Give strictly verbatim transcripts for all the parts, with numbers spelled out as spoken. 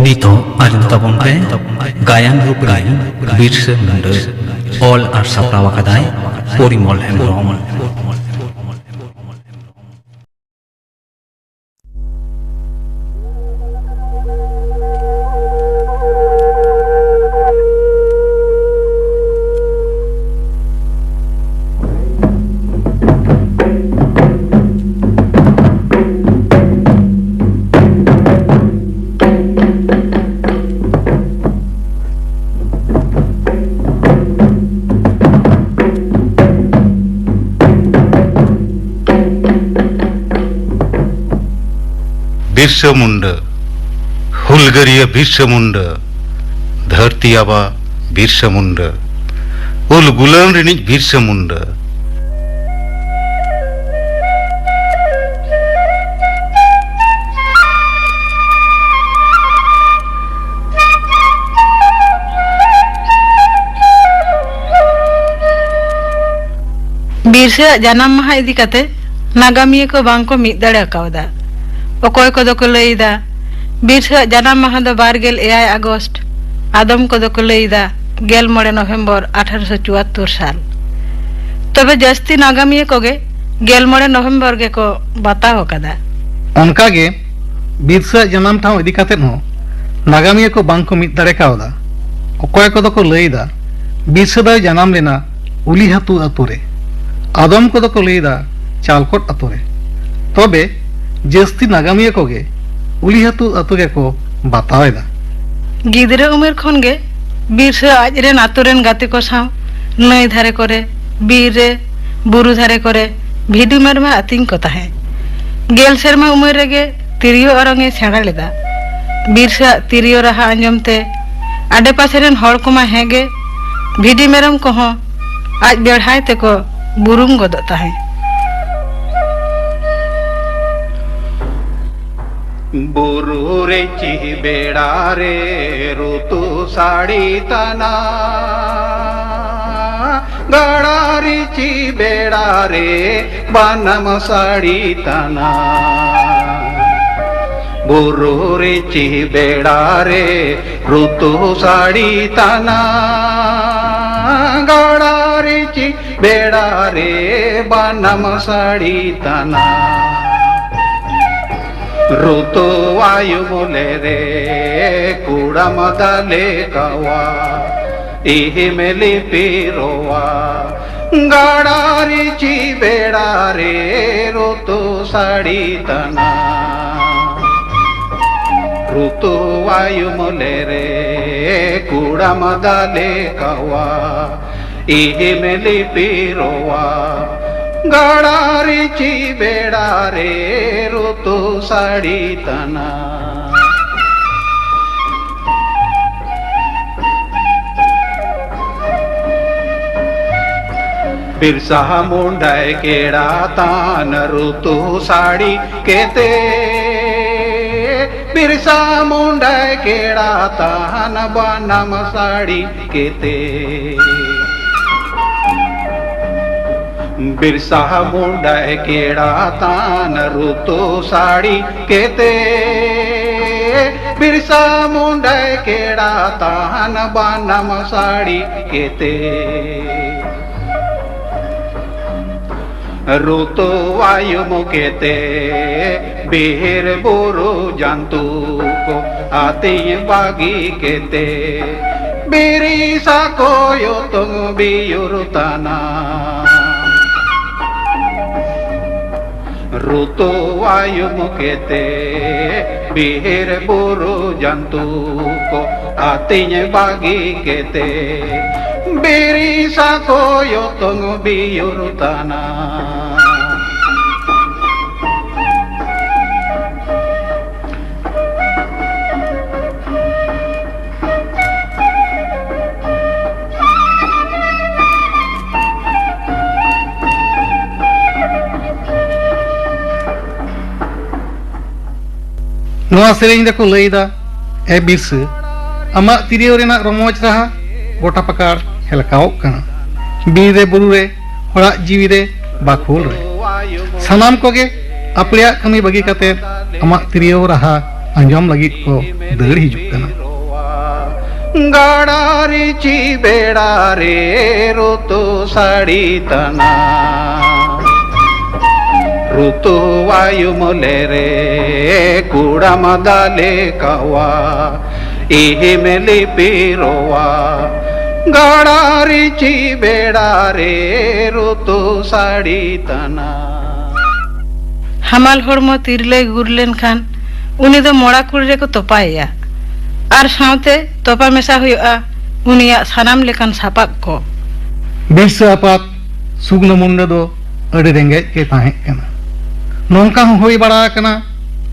ᱱᱤᱛᱚᱜ ᱟᱸᱡᱚᱢ ᱛᱟᱵᱚᱱ ᱯᱮ ᱜᱟᱭᱟᱱ ᱨᱩᱯ ᱨᱟᱭ ᱵᱤᱨᱥᱟᱹ ᱢᱩᱱᱰᱟᱹ᱾ ᱚᱞ ᱟᱨ ᱥᱟᱯᱲᱟᱣ ᱟᱠᱟᱫᱟᱭ ᱯᱚᱨᱤᱢᱚᱞ ᱦᱮᱢᱵᱨᱚᱢ᱾ ᱵᱤᱨᱥᱟᱹ ᱢᱩᱱᱰᱟᱹ, ᱦᱩᱞᱜᱟᱹᱨᱤᱭᱟᱹ ᱵᱤᱨᱥᱟᱹ ᱢᱩᱱᱰᱟᱹ, ᱫᱷᱟᱹᱨᱛᱤ ᱟᱵᱟ ᱵᱤᱨᱥᱟᱹ ᱢᱩᱱᱰᱟᱹ, ᱩᱞ ᱜᱩᱞᱟᱹᱱ ᱨᱤᱱᱤᱡ ᱵᱤᱨᱥᱟᱹ ᱢᱩᱱᱰᱟᱹ᱾ ᱵᱤᱨᱥᱟᱹᱣᱟᱜ ᱡᱟᱱᱟᱢ ᱢᱟᱦᱟ ᱤᱫᱤ ᱠᱟᱛᱮ ᱱᱟᱜᱟᱢᱤᱭᱟᱹ ᱠᱚ ᱵᱟᱝ ᱠᱚ ᱢᱤᱫ ᱫᱟᱲᱮ ᱠᱟᱣᱫᱟ᱾ ᱚᱠᱚᱭ ᱠᱚᱫᱚ ᱠᱚ ᱞᱟᱹᱭ ᱮᱫᱟ, ᱵᱤᱨᱥᱟᱹᱣᱟᱜ ᱡᱟᱱᱟᱢ ᱢᱟᱦᱟ ᱫᱚ ᱵᱟᱨ ᱜᱮᱞ ᱮᱭᱟᱭ ᱟᱜᱚᱥᱴ, ᱟᱫᱚᱢ ᱠᱚᱫᱚ ᱠᱚ ᱞᱟᱹᱭ ᱮᱫᱟ, ᱜᱮᱞ ᱢᱚᱬᱮ ᱱᱚᱵᱷᱮᱢᱵᱚᱨ ᱟᱴᱷᱟᱨᱚᱥᱚ ᱪᱩᱣᱟᱛᱛᱳᱨ ᱥᱟᱞ᱾ ᱛᱚᱵᱮ ᱡᱟᱹᱥᱛᱤ ᱱᱟᱜᱟᱢᱤᱭᱟᱹ ᱠᱚᱜᱮ ᱜᱮᱞ ᱢᱚᱬᱮ ᱱᱚᱵᱷᱮᱢᱵᱚᱨ ᱜᱮᱠᱚ ᱵᱟᱛᱟᱣ ᱟᱠᱟᱫᱟ᱾ ᱚᱱᱠᱟᱜᱮ ᱵᱤᱨᱥᱟᱹᱣᱟᱜ ᱡᱟᱱᱟᱢ ᱴᱷᱟᱶ ᱤᱫᱤ ᱠᱟᱛᱮᱫ ᱦᱚᱸ ᱱᱟᱜᱟᱢᱤᱭᱟᱹ ᱠᱚ ᱵᱟᱝ ᱠᱚ ᱢᱤᱫ ᱫᱟᱲᱮ ᱠᱟᱣᱫᱟ᱾ ᱚᱠᱚᱭ ᱠᱚᱫᱚ ᱠᱚ ᱞᱟᱹᱭ ᱮᱫᱟ, ᱵᱤᱨᱥᱟᱹ ᱫᱚᱭ ᱡᱟᱱᱟᱢ ᱞᱮᱱᱟ ᱩᱞᱤᱦᱟᱹᱛᱩ ᱟᱛᱳ ᱨᱮ᱾ ᱟᱫᱚᱢ ᱠᱚᱫᱚ ᱠᱚ ᱞᱟᱹᱭ ᱮᱫᱟ, ᱪᱟᱞᱠᱚᱴ ᱟᱛᱳ ᱨᱮ᱾ ᱛᱚᱵᱮ ᱡᱟᱹᱥᱛᱤ ᱱᱟᱜᱟᱢᱤᱭᱟᱹ ᱠᱚᱜᱮ ᱩᱞᱤᱦᱟᱹᱛᱩ ᱟᱛᱳ ᱜᱮᱠᱚ ᱵᱟᱛᱟᱣ ᱮᱫᱟ᱾ ᱜᱤᱫᱽᱨᱟᱹ ᱩᱢᱮᱨ ᱠᱷᱚᱱ ᱜᱮ ᱵᱤᱨᱥᱟᱹ ᱟᱡ ᱨᱮᱱ ᱟᱛᱳ ᱨᱮᱱ ᱜᱟᱛᱮ ᱠᱚ ᱥᱟᱶ ᱱᱟᱹᱭ ᱫᱷᱟᱨᱮ ᱠᱚᱨᱮ, ᱵᱤᱨ ᱨᱮ, ᱵᱩᱨᱩ ᱫᱷᱟᱨᱮ ᱠᱚᱨᱮ ᱵᱷᱤᱰᱤ ᱢᱮᱨᱚᱢᱮ ᱟᱹᱛᱤᱧ ᱠᱚ ᱛᱟᱦᱮᱸᱫ᱾ ᱜᱮᱞ ᱥᱮᱨᱢᱟ ᱩᱢᱮᱨ ᱨᱮᱜᱮ ᱛᱤᱨᱭᱳ ᱚᱨᱚᱝ ᱮ ᱥᱮᱬᱟ ᱞᱮᱫᱟ᱾ ᱵᱤᱨᱥᱟᱹᱣᱟᱜ ᱛᱤᱨᱭᱳ ᱨᱟᱦᱟ ᱟᱸᱡᱚᱢ ᱛᱮ ᱟᱰᱮᱯᱟᱥᱮ ᱨᱮᱱ ᱦᱚᱲ ᱠᱚᱢᱟ ᱦᱮᱸᱜᱮ, ᱵᱷᱤᱰᱤ ᱢᱮᱨᱚᱢ ᱠᱚᱦᱚᱸ ᱟᱡ ᱵᱮᱲᱦᱟᱭ ᱛᱮᱠᱚ ᱵᱩᱨᱩᱢ ᱜᱚᱫᱚᱜ ᱛᱟᱦᱮᱸᱫ᱾ ᱵᱩᱨᱩ ᱨᱮ ᱪᱤ ᱵᱮᱲᱟ ᱨᱮ ᱨᱩᱛᱩ ᱥᱟᱹᱲᱤ ᱛᱟᱱᱟ, ᱜᱟᱲᱟ ᱨᱮ ᱪᱤ ᱵᱮᱲᱟ ᱨᱮ ᱵᱟᱱᱟᱢ ᱥᱟᱹᱲᱤ ᱛᱟᱱᱟ᱾ ᱵᱩᱨᱩ ᱨᱤᱪᱤ ᱵᱮᱲᱟ ᱨᱮ ᱨᱩᱛᱩ ᱥᱟᱹᱲᱤ ᱛᱟᱱᱟ, ᱜᱟᱰᱟ ᱨᱤᱪᱤ ᱵᱮᱲᱟ ᱨᱮ ᱵᱟᱱᱟᱢ ᱥᱟᱹᱲᱤ ᱛᱟᱱᱟ᱾ ᱨᱩᱛᱩ ᱟᱭᱩ ᱢᱚᱞᱮ ᱨᱮ ᱠᱩᱲᱟᱢ ᱫᱟᱞᱮ ᱠᱟᱣᱟ, ᱤᱦᱤᱢ ᱞᱤᱯᱤᱨᱚᱣᱟ᱾ ᱜᱟᱰᱟ ᱨᱤᱪᱤ ᱵᱮᱲᱟ ᱨᱮ ᱨᱩᱛᱩ ᱥᱟᱹᱲᱤ ᱛᱟᱱᱟ᱾ ᱨᱩᱛᱩ ᱟᱭᱩ ᱢᱚᱞᱮ ᱨᱮ ᱠᱩᱲᱟᱢ ᱫᱟᱞᱮ ᱠᱟᱣᱟ, ᱤᱦᱤᱢ ᱞᱤᱯᱤᱨᱚᱣᱟ᱾ ᱜᱟᱰᱟ ᱨᱤᱪᱤ ᱵᱮᱲᱟ ᱨᱮ ᱨᱩᱛᱩ ᱥᱟᱹᱲᱤ ᱛᱟᱱᱟ᱾ ᱵᱤᱨᱥᱟ ᱢᱩᱱᱰᱟᱭ ᱠᱮᱲᱟ ᱛᱟᱱ ᱨᱩᱛᱩ ᱥᱟᱹᱲᱤ ᱠᱮᱛᱮ, ᱵᱤᱨᱥᱟ ᱢᱩᱱᱰᱟᱭ ᱠᱮᱲᱟ ᱛᱟᱱ ᱵᱟᱱᱟᱢ ᱥᱟᱹᱲᱤ ᱠᱮᱛᱮ᱾ ᱵᱤᱨᱥᱟ ᱢᱩᱱᱰᱟᱭ ᱠᱮᱲᱟ ᱛᱟᱱ ᱨᱩᱛᱩ ᱥᱟᱹᱲᱤ ᱠᱮᱛᱮ, ᱵᱤᱨᱥᱟ ᱢᱩᱱᱰᱟᱭ ᱠᱮᱲᱟ ᱛᱟᱱ ᱵᱟᱱᱟᱢ ᱥᱟᱹᱲᱤ ᱠᱮᱛᱮ᱾ ᱨᱩᱛᱩ ᱟᱭᱩᱢ ᱠᱮᱛᱮ, ᱵᱤᱨ ᱵᱩᱨᱩ ᱡᱟᱱᱛᱩ ᱠᱚ ᱟᱹᱛᱤᱧ ᱵᱟᱹᱜᱤ ᱠᱮᱛᱮ, ᱵᱤᱨᱤᱥᱟ ᱠᱚ ᱭᱚᱛᱚᱢ ᱵᱤᱭᱩᱨ ᱛᱟᱱᱟ᱾ ᱨᱩᱛᱩ ᱟᱭᱩᱢ ᱠᱮᱛᱮ, ᱵᱤᱨ ᱵᱩᱨᱩ ᱡᱟᱱᱛᱩ ᱠᱚ ᱟᱹᱛᱤᱧ ᱵᱟᱹᱜᱤ ᱠᱮᱛᱮ, ᱵᱤᱨᱤᱥᱟ ᱠᱚ ᱭᱚᱛᱚᱢ ᱵᱤᱭᱩᱨ ᱛᱟᱱᱟ᱾ ᱱᱚᱣᱟ ᱥᱮᱨᱮᱧ ᱨᱮᱠᱚ ᱞᱟᱹᱭᱫᱟ, ᱮ ᱵᱤᱨᱥᱟᱹ, ᱟᱢᱟᱜ ᱛᱤᱨᱭᱳ ᱨᱮᱱᱟᱜ ᱨᱚᱢᱚᱡᱽ ᱨᱟᱦᱟ ᱜᱚᱴᱟ ᱯᱟᱠᱟᱲ ᱦᱮᱞᱠᱟᱣᱚᱜ ᱠᱟᱱᱟ᱾ ᱵᱤᱨ ᱨᱮ ᱵᱩᱨᱩ ᱨᱮ, ᱦᱚᱲᱟᱜ ᱡᱤᱣᱤ ᱨᱮ, ᱵᱟᱠᱷᱳᱞ ᱨᱮ, ᱥᱟᱱᱟᱢ ᱠᱚᱜᱮ ᱟᱯᱮᱭᱟᱜ ᱠᱟᱹᱢᱤ ᱵᱟᱹᱜᱤ ᱠᱟᱛᱮ ᱟᱢᱟᱜ ᱛᱤᱨᱭᱳ ᱨᱟᱦᱟ ᱟᱸᱡᱚᱢ ᱞᱟᱹᱜᱤᱫ ᱠᱚ ᱫᱟᱹᱲ ᱦᱤᱡᱩᱜ ᱠᱟᱱᱟ᱾ ᱜᱟᱲᱟ ᱨᱤᱪᱤ ᱵᱮᱲᱟ ᱨᱮ ᱨᱩᱛᱩ ᱥᱟᱹᱲᱤ ᱛᱟᱱᱟ᱾ ᱨᱩᱛᱩ ᱟᱭᱩᱢ ᱞᱮᱨᱮ ᱠᱩᱲᱟᱢ ᱫᱟᱞᱮ ᱠᱟᱣᱟ᱾ ᱤᱦᱤᱢ ᱞᱤᱯᱤᱨᱚᱣᱟ᱾ ᱜᱟᱲᱟ ᱨᱤᱪᱤ ᱵᱮᱲᱟ ᱨᱮ ᱨᱩᱛᱩ ᱥᱟᱹᱲᱤ ᱛᱟᱱᱟ᱾ ᱦᱟᱢᱟᱞ ᱦᱚᱲᱢᱚ ᱛᱤᱨᱞᱟᱹᱭ ᱜᱩᱨ ᱞᱮᱱᱠᱷᱟᱱ ᱩᱱᱤ ᱫᱚ ᱢᱚᱲᱟ ᱠᱩᱲ ᱨᱮᱠᱚ ᱛᱚᱯᱟᱭᱮᱭᱟ᱾ ᱟᱨ ᱥᱟᱶᱛᱮ ᱛᱚᱯᱟ ᱢᱮᱥᱟ ᱦᱩᱭᱩᱜᱼᱟ ᱩᱱᱤᱭᱟᱜ ᱥᱟᱱᱟᱢ ᱞᱮᱠᱟᱱ ᱥᱟᱯᱟᱵ ᱠᱚ᱾ ᱵᱤᱨᱥᱟᱹ ᱟᱯᱟᱛ ᱥᱩᱜᱱᱟᱹ ᱢᱩᱱᱰᱟᱹ ᱫᱚ ᱟᱹᱰᱤ ᱨᱮᱸᱜᱮᱡ ᱜᱮ ᱛᱟᱦᱮᱸ ᱠᱟᱱᱟ᱾ ᱱᱚᱝᱠᱟ ᱦᱚᱸ ᱦᱩᱭ ᱵᱟᱲᱟ ᱟᱠᱟᱱᱟ,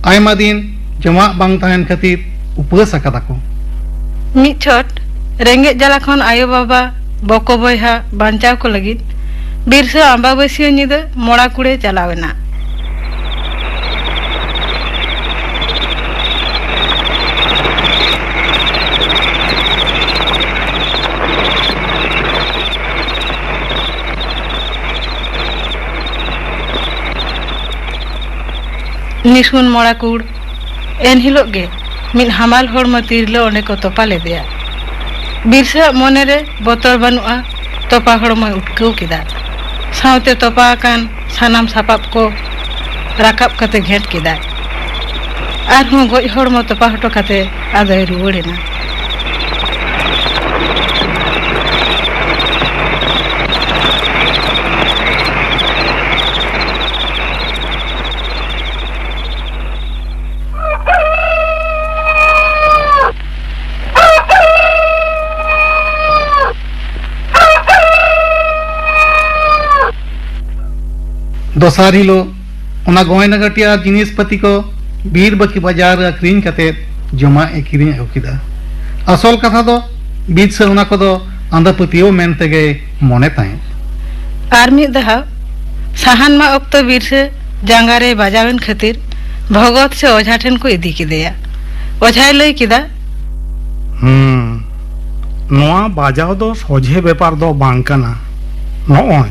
ᱟᱭᱢᱟ ᱫᱤᱱ ᱡᱚᱢᱟᱜ ᱵᱟᱝ ᱛᱟᱦᱮᱱ ᱠᱷᱟᱹᱛᱤᱨ ᱩᱯᱟᱹᱥ ᱟᱠᱟᱫᱟ ᱠᱚ᱾ ᱢᱤᱫ ᱪᱷᱚᱴ ᱨᱮᱸᱜᱮᱡ ᱡᱟᱞᱟ ᱠᱷᱚᱱ ᱟᱭᱳ ᱵᱟᱵᱟ, ᱵᱚᱠᱚ ᱵᱚᱭᱦᱟ ᱵᱟᱧᱪᱟᱣ ᱠᱚ ᱞᱟᱹᱜᱤᱫ ᱵᱤᱨᱥᱟᱹ ᱟᱢᱵᱟᱵᱟᱹᱥᱭᱟᱹ ᱧᱤᱫᱟᱹ ᱢᱚᱲᱟ ᱠᱩᱲᱮ ᱪᱟᱞᱟᱣ ᱮᱱᱟ᱾ ᱱᱤᱥᱩᱱ ᱢᱚᱲᱟ ᱠᱩᱲ ᱮᱱᱦᱤᱞᱳᱜ ᱜᱮ ᱢᱤᱫ ᱦᱟᱢᱟᱞ ᱦᱚᱲᱢᱚ ᱛᱤᱨᱞᱟᱹ ᱚᱸᱰᱮ ᱠᱚ ᱛᱚᱯᱟ ᱞᱮᱫᱮᱭᱟ᱾ ᱵᱤᱨᱥᱟᱹᱣᱟᱜ ᱢᱚᱱᱮᱨᱮ ᱵᱚᱛᱚᱨ ᱵᱟᱹᱱᱩᱜᱼᱟ, ᱛᱚᱯᱟ ᱦᱚᱲᱢᱚᱭ ᱩᱴᱠᱟᱹᱣ ᱠᱮᱫᱟ᱾ ᱥᱟᱶᱛᱮ ᱛᱚᱯᱟ ᱟᱠᱟᱱ ᱥᱟᱱᱟᱢ ᱥᱟᱯᱟᱵ ᱠᱚ ᱨᱟᱠᱟᱵ ᱠᱟᱛᱮ ᱜᱷᱮᱸᱴ ᱠᱮᱫᱟᱭ᱾ ᱟᱨᱦᱚᱸ ᱜᱚᱡ ᱦᱚᱲᱢᱚ ᱛᱚᱯᱟ ᱦᱚᱴᱚ ᱠᱟᱛᱮ ᱟᱫᱚᱭ ᱨᱩᱣᱟᱹᱲ ᱮᱱᱟ᱾ ᱫᱚᱥᱟᱨ ᱦᱤᱞᱳᱜ ᱚᱱᱟ ᱜᱚᱭᱱᱟ ᱜᱟᱹᱴᱤ ᱟᱨ ᱡᱤᱱᱤᱥ ᱯᱟᱹᱛᱤ ᱠᱚ ᱵᱤᱨ ᱵᱟᱹᱠᱤ ᱵᱟᱡᱟᱨ ᱨᱮ ᱟᱹᱠᱷᱨᱤᱧ ᱠᱟᱛᱮ ᱡᱚᱢᱟᱜ ᱮ ᱠᱤᱨᱤᱧ ᱟᱹᱜᱩ ᱠᱮᱫᱟ᱾ ᱟᱥᱚᱞ ᱠᱟᱛᱷᱟ ᱫᱚ ᱵᱤᱨᱥᱟᱹ ᱚᱱᱟ ᱠᱚᱫᱚ ᱟᱸᱫᱷᱟ ᱯᱟᱹᱛᱭᱟᱹᱣ ᱢᱮᱱ ᱛᱮᱜᱮᱭ ᱢᱚᱱᱮ ᱛᱟᱦᱮᱸᱫ᱾ ᱟᱨ ᱢᱤᱫ ᱫᱷᱟᱣ ᱥᱟᱦᱟᱱ ᱢᱟᱜ ᱚᱠᱛᱚ ᱵᱤᱨᱥᱟᱹ ᱡᱟᱸᱜᱟ ᱨᱮ ᱵᱟᱡᱟᱣᱮᱱ ᱠᱷᱟᱹᱛᱤᱨ ᱵᱷᱚᱜᱚᱛ ᱥᱮ ᱚᱡᱷᱟ ᱴᱷᱮᱱ ᱠᱚ ᱤᱫᱤ ᱠᱮᱫᱮᱭᱟ᱾ ᱚᱡᱷᱟᱭ ᱞᱟᱹᱭ ᱠᱮᱫᱟ, ᱦᱩᱸ, ᱱᱚᱣᱟ ᱵᱟᱡᱟᱣ ᱫᱚ ᱥᱚᱡᱷᱮ ᱵᱮᱯᱟᱨ ᱫᱚ ᱵᱟᱝ ᱠᱟᱱᱟ᱾ ᱱᱚᱜᱼᱚᱭ,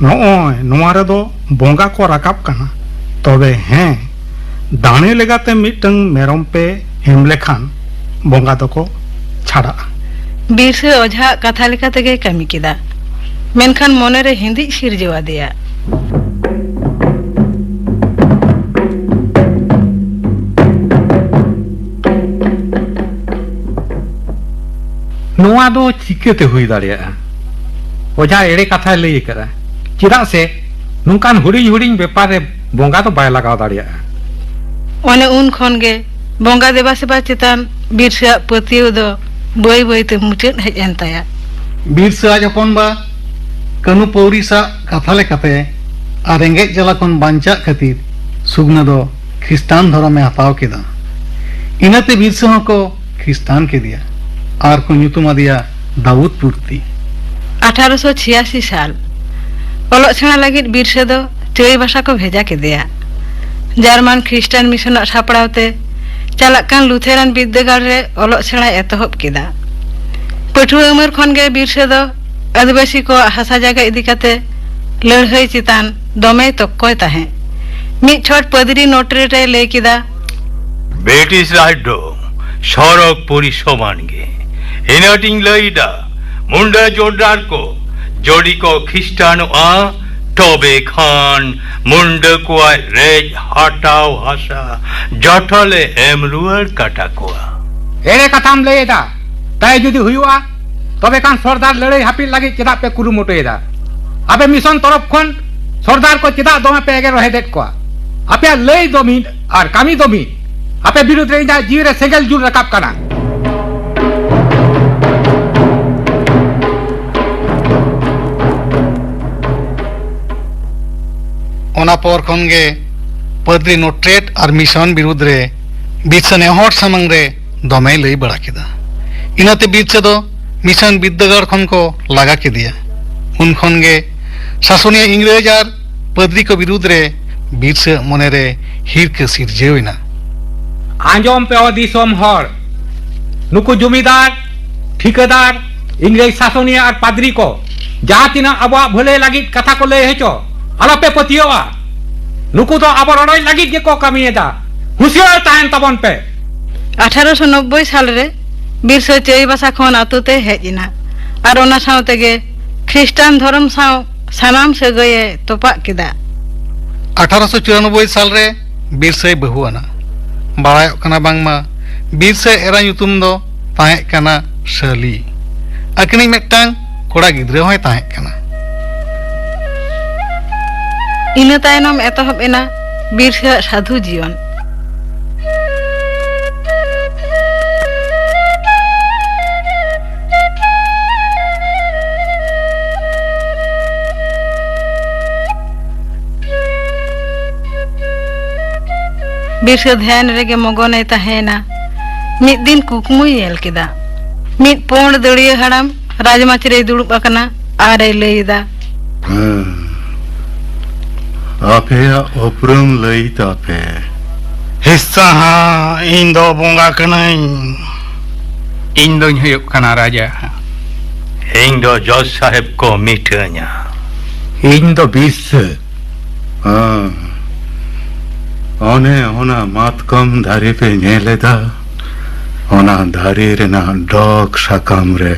ᱱᱚᱜᱼᱚᱭ, ᱱᱚᱣᱟ ᱨᱮᱫᱚ ᱵᱚᱸᱜᱟ ᱠᱚ ᱨᱟᱠᱟᱵ ᱠᱟᱱᱟ᱾ ᱛᱚᱵᱮ ᱦᱮᱸ, ᱫᱟᱲᱮ ᱞᱮᱠᱟᱛᱮ ᱢᱤᱫᱴᱟᱝ ᱢᱮᱨᱚᱢ ᱯᱮ ᱮᱢ ᱞᱮᱠᱷᱟᱱ ᱵᱚᱸᱜᱟ ᱫᱚᱠᱚ ᱪᱷᱟᱲᱟᱜᱼᱟ᱾ ᱵᱤᱨᱥᱟᱹ ᱚᱡᱷᱟᱜ ᱠᱟᱛᱷᱟ ᱞᱮᱠᱟ ᱛᱮᱜᱮᱭ ᱠᱟᱹᱢᱤ ᱠᱮᱫᱟ᱾ ᱢᱮᱱᱠᱷᱟᱱ ᱢᱚᱱᱮᱨᱮ ᱦᱤᱸᱫᱤᱡ ᱥᱤᱨᱡᱟᱹᱣ ᱟᱫᱮᱭᱟ᱾ ᱱᱚᱣᱟ ᱫᱚ ᱪᱤᱠᱟᱹᱛᱮ ᱦᱩᱭ ᱫᱟᱲᱮᱭᱟᱜᱼᱟ? ᱚᱡᱷᱟ ᱮᱲᱮ ᱠᱟᱛᱷᱟᱭ ᱞᱟᱹᱭ ᱟᱠᱟᱫᱟ, ᱪᱮᱫᱟᱜ ᱥᱮ ᱱᱚᱝᱠᱟᱱ ᱦᱩᱰᱤᱧ ᱦᱩᱰᱤᱧ ᱵᱮᱯᱟᱨ ᱨᱮ ᱵᱚᱸᱜᱟ ᱫᱚ ᱵᱟᱭ ᱞᱟᱜᱟᱣ ᱫᱟᱲᱮᱭᱟᱜᱼᱟ᱾ ᱚᱱᱮ ᱩᱱ ᱠᱷᱚᱱ ᱜᱮ ᱵᱚᱸᱜᱟ ᱫᱮᱵᱟ ᱥᱮᱵᱟ ᱪᱮᱛᱟᱱ ᱵᱤᱨᱥᱟᱹᱣᱟᱜ ᱯᱟᱹᱛᱭᱟᱹᱣ ᱫᱚ ᱵᱟᱹᱭ ᱵᱟᱹᱭ ᱛᱮ ᱢᱩᱪᱟᱹᱫ ᱦᱮᱡ ᱮᱱ ᱛᱟᱭᱟ᱾ ᱵᱤᱨᱥᱟᱹ ᱟᱡ ᱦᱚᱯᱚᱱ ᱵᱟ ᱠᱟᱹᱱᱩ ᱯᱟᱹᱣᱨᱤᱥᱟᱜ ᱠᱟᱛᱷᱟ ᱞᱮᱠᱟᱛᱮ ᱟᱨ ᱨᱮᱸᱜᱮᱡ ᱡᱟᱞᱟ ᱠᱷᱚᱱ ᱵᱟᱧᱪᱟᱜ ᱠᱷᱟᱹᱛᱤᱨ ᱥᱩᱜᱽᱱᱟᱹ ᱫᱚ ᱠᱷᱨᱤᱥᱴᱟᱱ ᱫᱷᱚᱨᱚᱢᱮ ᱦᱟᱛᱟᱣ ᱠᱮᱫᱟ᱾ ᱤᱱᱟᱹᱛᱮ ᱵᱤᱨᱥᱟᱹ ᱦᱚᱸᱠᱚ ᱠᱷᱨᱤᱥᱴᱟᱱ ᱠᱮᱫᱮᱭᱟ ᱟᱨ ᱠᱚ ᱧᱩᱛᱩᱢ ᱟᱫᱮᱭᱟ ᱫᱟᱣᱩᱫ ᱯᱩᱨᱛᱤ᱾ ᱟᱴᱷᱟᱨᱚᱥᱚ ᱪᱷᱤᱭᱟᱥᱤ ᱥᱟᱞ, ᱚᱞᱚᱜ ᱥᱮᱬᱟ ᱞᱟᱹᱜᱤᱫ ᱵᱤᱨᱥᱟᱹ ᱫᱚ ᱪᱟᱹᱭ ᱵᱟᱥᱟ ᱠᱚ ᱵᱷᱮᱡᱟ ᱠᱮᱫᱮᱭᱟ᱾ ᱡᱟᱨᱢᱟᱱ ᱠᱷᱨᱤᱥᱴᱟᱱ ᱢᱤᱥᱚᱱᱟᱜ ᱥᱟᱯᱲᱟᱣ ᱛᱮ ᱪᱟᱞᱟᱜ ᱠᱟᱱ ᱞᱩᱛᱷᱮᱨᱟᱱ ᱵᱤᱨᱫᱟᱹᱜᱟᱲ ᱨᱮ ᱚᱞᱚᱜ ᱥᱮᱬᱟᱭ ᱮᱛᱚᱦᱚᱵ ᱠᱮᱫᱟ᱾ ᱯᱟᱹᱴᱷᱩᱣᱟᱹ ᱩᱢᱮᱨ ᱠᱷᱚᱱ ᱜᱮ ᱵᱤᱨᱥᱟᱹ ᱫᱚ ᱟᱹᱫᱤᱵᱟᱹᱥᱤ ᱠᱚᱣᱟᱜ ᱦᱟᱥᱟ ᱡᱟᱭᱜᱟ ᱤᱫᱤ ᱠᱟᱛᱮ ᱞᱟᱹᱲᱦᱟᱹᱭ ᱪᱮᱛᱟᱱ ᱫᱚᱢᱮᱭ ᱛᱚᱠᱠᱚᱭ ᱛᱟᱦᱮᱸᱫ᱾ ᱢᱤᱫ ᱪᱷᱚᱴ ᱯᱟᱫᱽᱨᱤ ᱱᱚᱴᱨᱮᱴ ᱮ ᱞᱟᱹᱭ ᱠᱮᱫᱟ, ᱵᱨᱤᱴᱤᱥ ᱨᱟᱡᱽ ᱫᱚ ᱥᱚᱨᱚᱜᱽᱯᱩᱨᱤ ᱥᱚᱢᱟᱱ ᱜᱮ᱾ ᱤᱱᱟᱹᱴᱤᱧ ᱞᱟᱹᱭᱫᱟ, ᱢᱩᱱᱰᱟᱹ ᱡᱳᱨᱫᱟᱨ ᱠᱚ ᱡᱩᱫᱤ ᱠᱚ ᱠᱷᱨᱤᱥᱴᱟᱱᱚᱜᱼᱟ, ᱛᱚᱵᱮ ᱠᱷᱟᱱ ᱢᱩᱱᱰᱟᱹ ᱠᱚᱣᱟᱜ ᱨᱮᱡ ᱦᱟᱛᱟᱣ ᱦᱟᱥᱟ ᱡᱚᱛᱚ ᱞᱮ ᱮᱢ ᱨᱩᱣᱟᱹᱲ ᱠᱟᱛᱟ ᱠᱚᱣᱟ᱾ ᱮᱲᱮ ᱠᱟᱛᱷᱟᱢ ᱞᱟᱹᱭ ᱮᱫᱟ᱾ ᱛᱟᱭ ᱡᱩᱫᱤ ᱦᱩᱭᱩᱜᱼᱟ, ᱛᱚᱵᱮ ᱠᱷᱟᱱ ᱥᱚᱨᱫᱟᱨ ᱞᱟᱹᱲᱦᱟᱹᱭ ᱦᱟᱹᱯᱤᱫ ᱞᱟᱹᱜᱤᱫ ᱪᱮᱫᱟᱜ ᱯᱮ ᱠᱩᱨᱩᱢᱩᱴᱩᱭᱮᱫᱟ? ᱟᱯᱮ ᱢᱤᱥᱚᱱ ᱛᱚᱨᱚᱯ ᱠᱷᱚᱱ ᱥᱚᱨᱫᱟᱨ ᱠᱚ ᱪᱮᱫᱟᱜ ᱫᱚᱢᱮ ᱯᱮ ᱮᱜᱮᱨ ᱨᱚᱦᱮᱫᱮᱫ ᱠᱚᱣᱟ? ᱟᱯᱮᱭᱟᱜ ᱞᱟᱹᱭ ᱫᱚ ᱢᱤᱫ ᱟᱨ ᱠᱟᱹᱢᱤ ᱫᱚ ᱢᱤᱫ᱾ ᱟᱯᱮ ᱵᱤᱨᱩᱫᱷ ᱨᱮ ᱤᱧᱟᱜ ᱡᱤᱣᱤ ᱨᱮ ᱥᱮᱸᱜᱮᱞ ᱡᱩᱞ ᱨᱟᱠᱟᱵ ᱠᱟᱱᱟ᱾ ᱚᱱᱟ ᱯᱚᱨ ᱠᱷᱚᱱ ᱜᱮ ᱯᱟᱫᱽᱨᱤ ᱱᱚᱴᱨᱮᱴ ᱟᱨ ᱢᱤᱥᱚᱱ ᱵᱤᱨᱩᱫᱷ ᱨᱮ ᱵᱤᱨᱥᱟᱹ ᱱᱮᱦᱚᱲ ᱥᱟᱢᱟᱝ ᱨᱮ ᱫᱚᱢᱮᱭ ᱞᱟᱹᱭ ᱵᱟᱲᱟ ᱠᱮᱫᱟ᱾ ᱤᱱᱟᱹᱛᱮ ᱵᱤᱨᱥᱟᱹ ᱫᱚ ᱢᱤᱥᱚᱱ ᱵᱤᱨᱫᱟᱹᱜᱟᱲ ᱠᱷᱚᱱ ᱠᱚ ᱞᱟᱜᱟ ᱠᱮᱫᱮᱭᱟ᱾ ᱩᱱ ᱠᱷᱚᱱ ᱜᱮ ᱥᱟᱥᱚᱱᱤᱭᱟᱹ ᱤᱝᱨᱮᱡᱽ ᱟᱨ ᱯᱟᱫᱽᱨᱤ ᱠᱚ ᱵᱤᱨᱩᱫᱷ ᱨᱮ ᱵᱤᱨᱥᱟᱹ ᱢᱚᱱᱮᱨᱮ ᱦᱤᱨᱠᱟᱹ ᱥᱤᱨᱡᱟᱹᱣ ᱮᱱᱟ᱾ ᱟᱸᱡᱚᱢ ᱯᱮ, ᱚ ᱫᱤᱥᱚᱢ ᱦᱚᱲ, ᱱᱩᱠᱩ ᱡᱚᱢᱤᱫᱟᱨ, ᱴᱷᱤᱠᱟᱹᱫᱟᱨ, ᱤᱝᱨᱮᱡᱽ ᱥᱟᱥᱚᱱᱤᱭᱟᱹ ᱟᱨ ᱯᱟᱫᱽᱨᱤ ᱠᱚ ᱡᱟᱦᱟᱸ ᱛᱤᱱᱟᱹᱜ ᱟᱵᱚᱣᱟᱜ ᱵᱷᱟᱹᱞᱟᱹᱭ ᱞᱟᱹᱜᱤᱫ ᱠᱟᱛᱷᱟ ᱠᱚ ᱞᱟᱹᱭ ᱦᱚᱪᱚ, ᱟᱞᱚᱯᱮ ᱯᱟᱹᱛᱭᱟᱹᱣᱟ᱾ ᱱᱩᱠᱩ ᱫᱚ ᱟᱵᱚ ᱨᱚᱰᱚᱡ ᱞᱟᱹᱜᱤᱫ ᱜᱮᱠᱚ ᱠᱟᱹᱢᱤᱭᱮᱫᱟ᱾ ᱦᱩᱸᱥᱤᱭᱟᱹᱨ ᱛᱟᱦᱮᱱ ᱛᱟᱵᱚᱱ ᱯᱮ᱾ ᱟᱴᱷᱟᱨᱚᱥᱚ ᱱᱚᱵᱵᱳᱭ ᱥᱟᱞ ᱨᱮ ᱵᱤᱨᱥᱟᱹ ᱪᱟᱹᱭᱵᱟᱥᱟ ᱠᱷᱚᱱ ᱟᱛᱳ ᱛᱮ ᱦᱮᱡ ᱮᱱᱟ ᱟᱨ ᱚᱱᱟ ᱥᱟᱶ ᱛᱮᱜᱮ ᱠᱷᱨᱤᱥᱴᱟᱱ ᱫᱷᱚᱨᱚᱢ ᱥᱟᱶ ᱥᱟᱱᱟᱢ ᱥᱟᱹᱜᱟᱹᱭᱮ ᱛᱚᱯᱟᱜ ᱠᱮᱫᱟ᱾ ᱟᱴᱷᱟᱨᱚᱥᱚ ᱪᱩᱨᱟᱱᱚᱵᱵᱳᱭ ᱥᱟᱞ ᱨᱮ ᱵᱤᱨᱥᱟᱹᱭ ᱵᱟᱹᱦᱩ ᱟᱱᱟ᱾ ᱵᱟᱲᱟᱭᱚᱜ ᱠᱟᱱᱟ ᱵᱟᱝᱢᱟ ᱵᱤᱨᱥᱟᱹ ᱮᱨᱟ ᱧᱩᱛᱩᱢ ᱫᱚ ᱛᱟᱦᱮᱸ ᱠᱟᱱᱟ ᱥᱟᱹᱞᱤ᱾ ᱟᱹᱠᱤᱱᱤᱡ ᱢᱤᱫᱴᱟᱝ ᱠᱚᱲᱟ ᱜᱤᱫᱽᱨᱟᱹ ᱦᱚᱸᱭ ᱛᱟᱦᱮᱸ ᱠᱟᱱᱟ᱾ ᱤᱱᱟᱹ ᱛᱟᱭᱱᱚᱢ ᱮᱛᱚᱦᱚᱵ ᱮᱱᱟ ᱵᱤᱨᱥᱟᱹᱣᱟᱜ ᱥᱟᱹᱫᱷᱩ ᱡᱤᱭᱚᱱ᱾ ᱵᱤᱨᱥᱟᱹ ᱫᱷᱮᱭᱟᱱ ᱨᱮᱜᱮ ᱢᱚᱜᱚᱱᱮ ᱛᱟᱦᱮᱸᱭᱮᱱᱟ᱾ ᱢᱤᱫ ᱫᱤᱱ ᱠᱩᱠᱢᱩᱭ ᱧᱮᱞ ᱠᱮᱫᱟ᱾ ᱢᱤᱫ ᱯᱩᱸᱰ ᱫᱟᱹᱲᱭᱟᱹ ᱦᱟᱲᱟᱢ ᱨᱟᱡᱽᱢᱟᱪᱤ ᱨᱮᱭ ᱫᱩᱲᱩᱵ ᱟᱠᱟᱱᱟ ᱟᱨᱮ ᱞᱟᱹᱭ ᱮᱫᱟ, ᱦᱮᱸ, ᱟᱯᱮᱭᱟᱜ ᱩᱯᱨᱩᱢ ᱞᱟᱹᱭ ᱛᱟᱯᱮ᱾ ᱦᱤᱥᱥᱟ ᱦᱟᱸ, ᱤᱧ ᱫᱚ ᱵᱚᱸᱜᱟ ᱠᱟᱹᱱᱟᱹᱧ᱾ ᱤᱧ ᱫᱚᱧ ᱦᱩᱭᱩᱜ ᱠᱟᱱᱟ ᱨᱟᱡᱟ᱾ ᱤᱧ ᱫᱚ ᱡᱚᱡᱽ ᱥᱟᱦᱮᱵ ᱠᱚ ᱢᱤᱴᱷᱟᱹᱧᱟ᱾ ᱤᱧ ᱫᱚ ᱵᱤᱨᱥᱟᱹ᱾ ᱦᱮᱸ, ᱚᱱᱮ ᱚᱱᱟ ᱢᱟᱛᱠᱚᱢ ᱫᱟᱨᱮ ᱯᱮ ᱧᱮᱞ ᱮᱫᱟ? ᱚᱱᱟ ᱫᱟᱨᱮ ᱨᱮᱱᱟᱜ ᱰᱚᱜᱽ ᱥᱟᱠᱟᱢ ᱨᱮ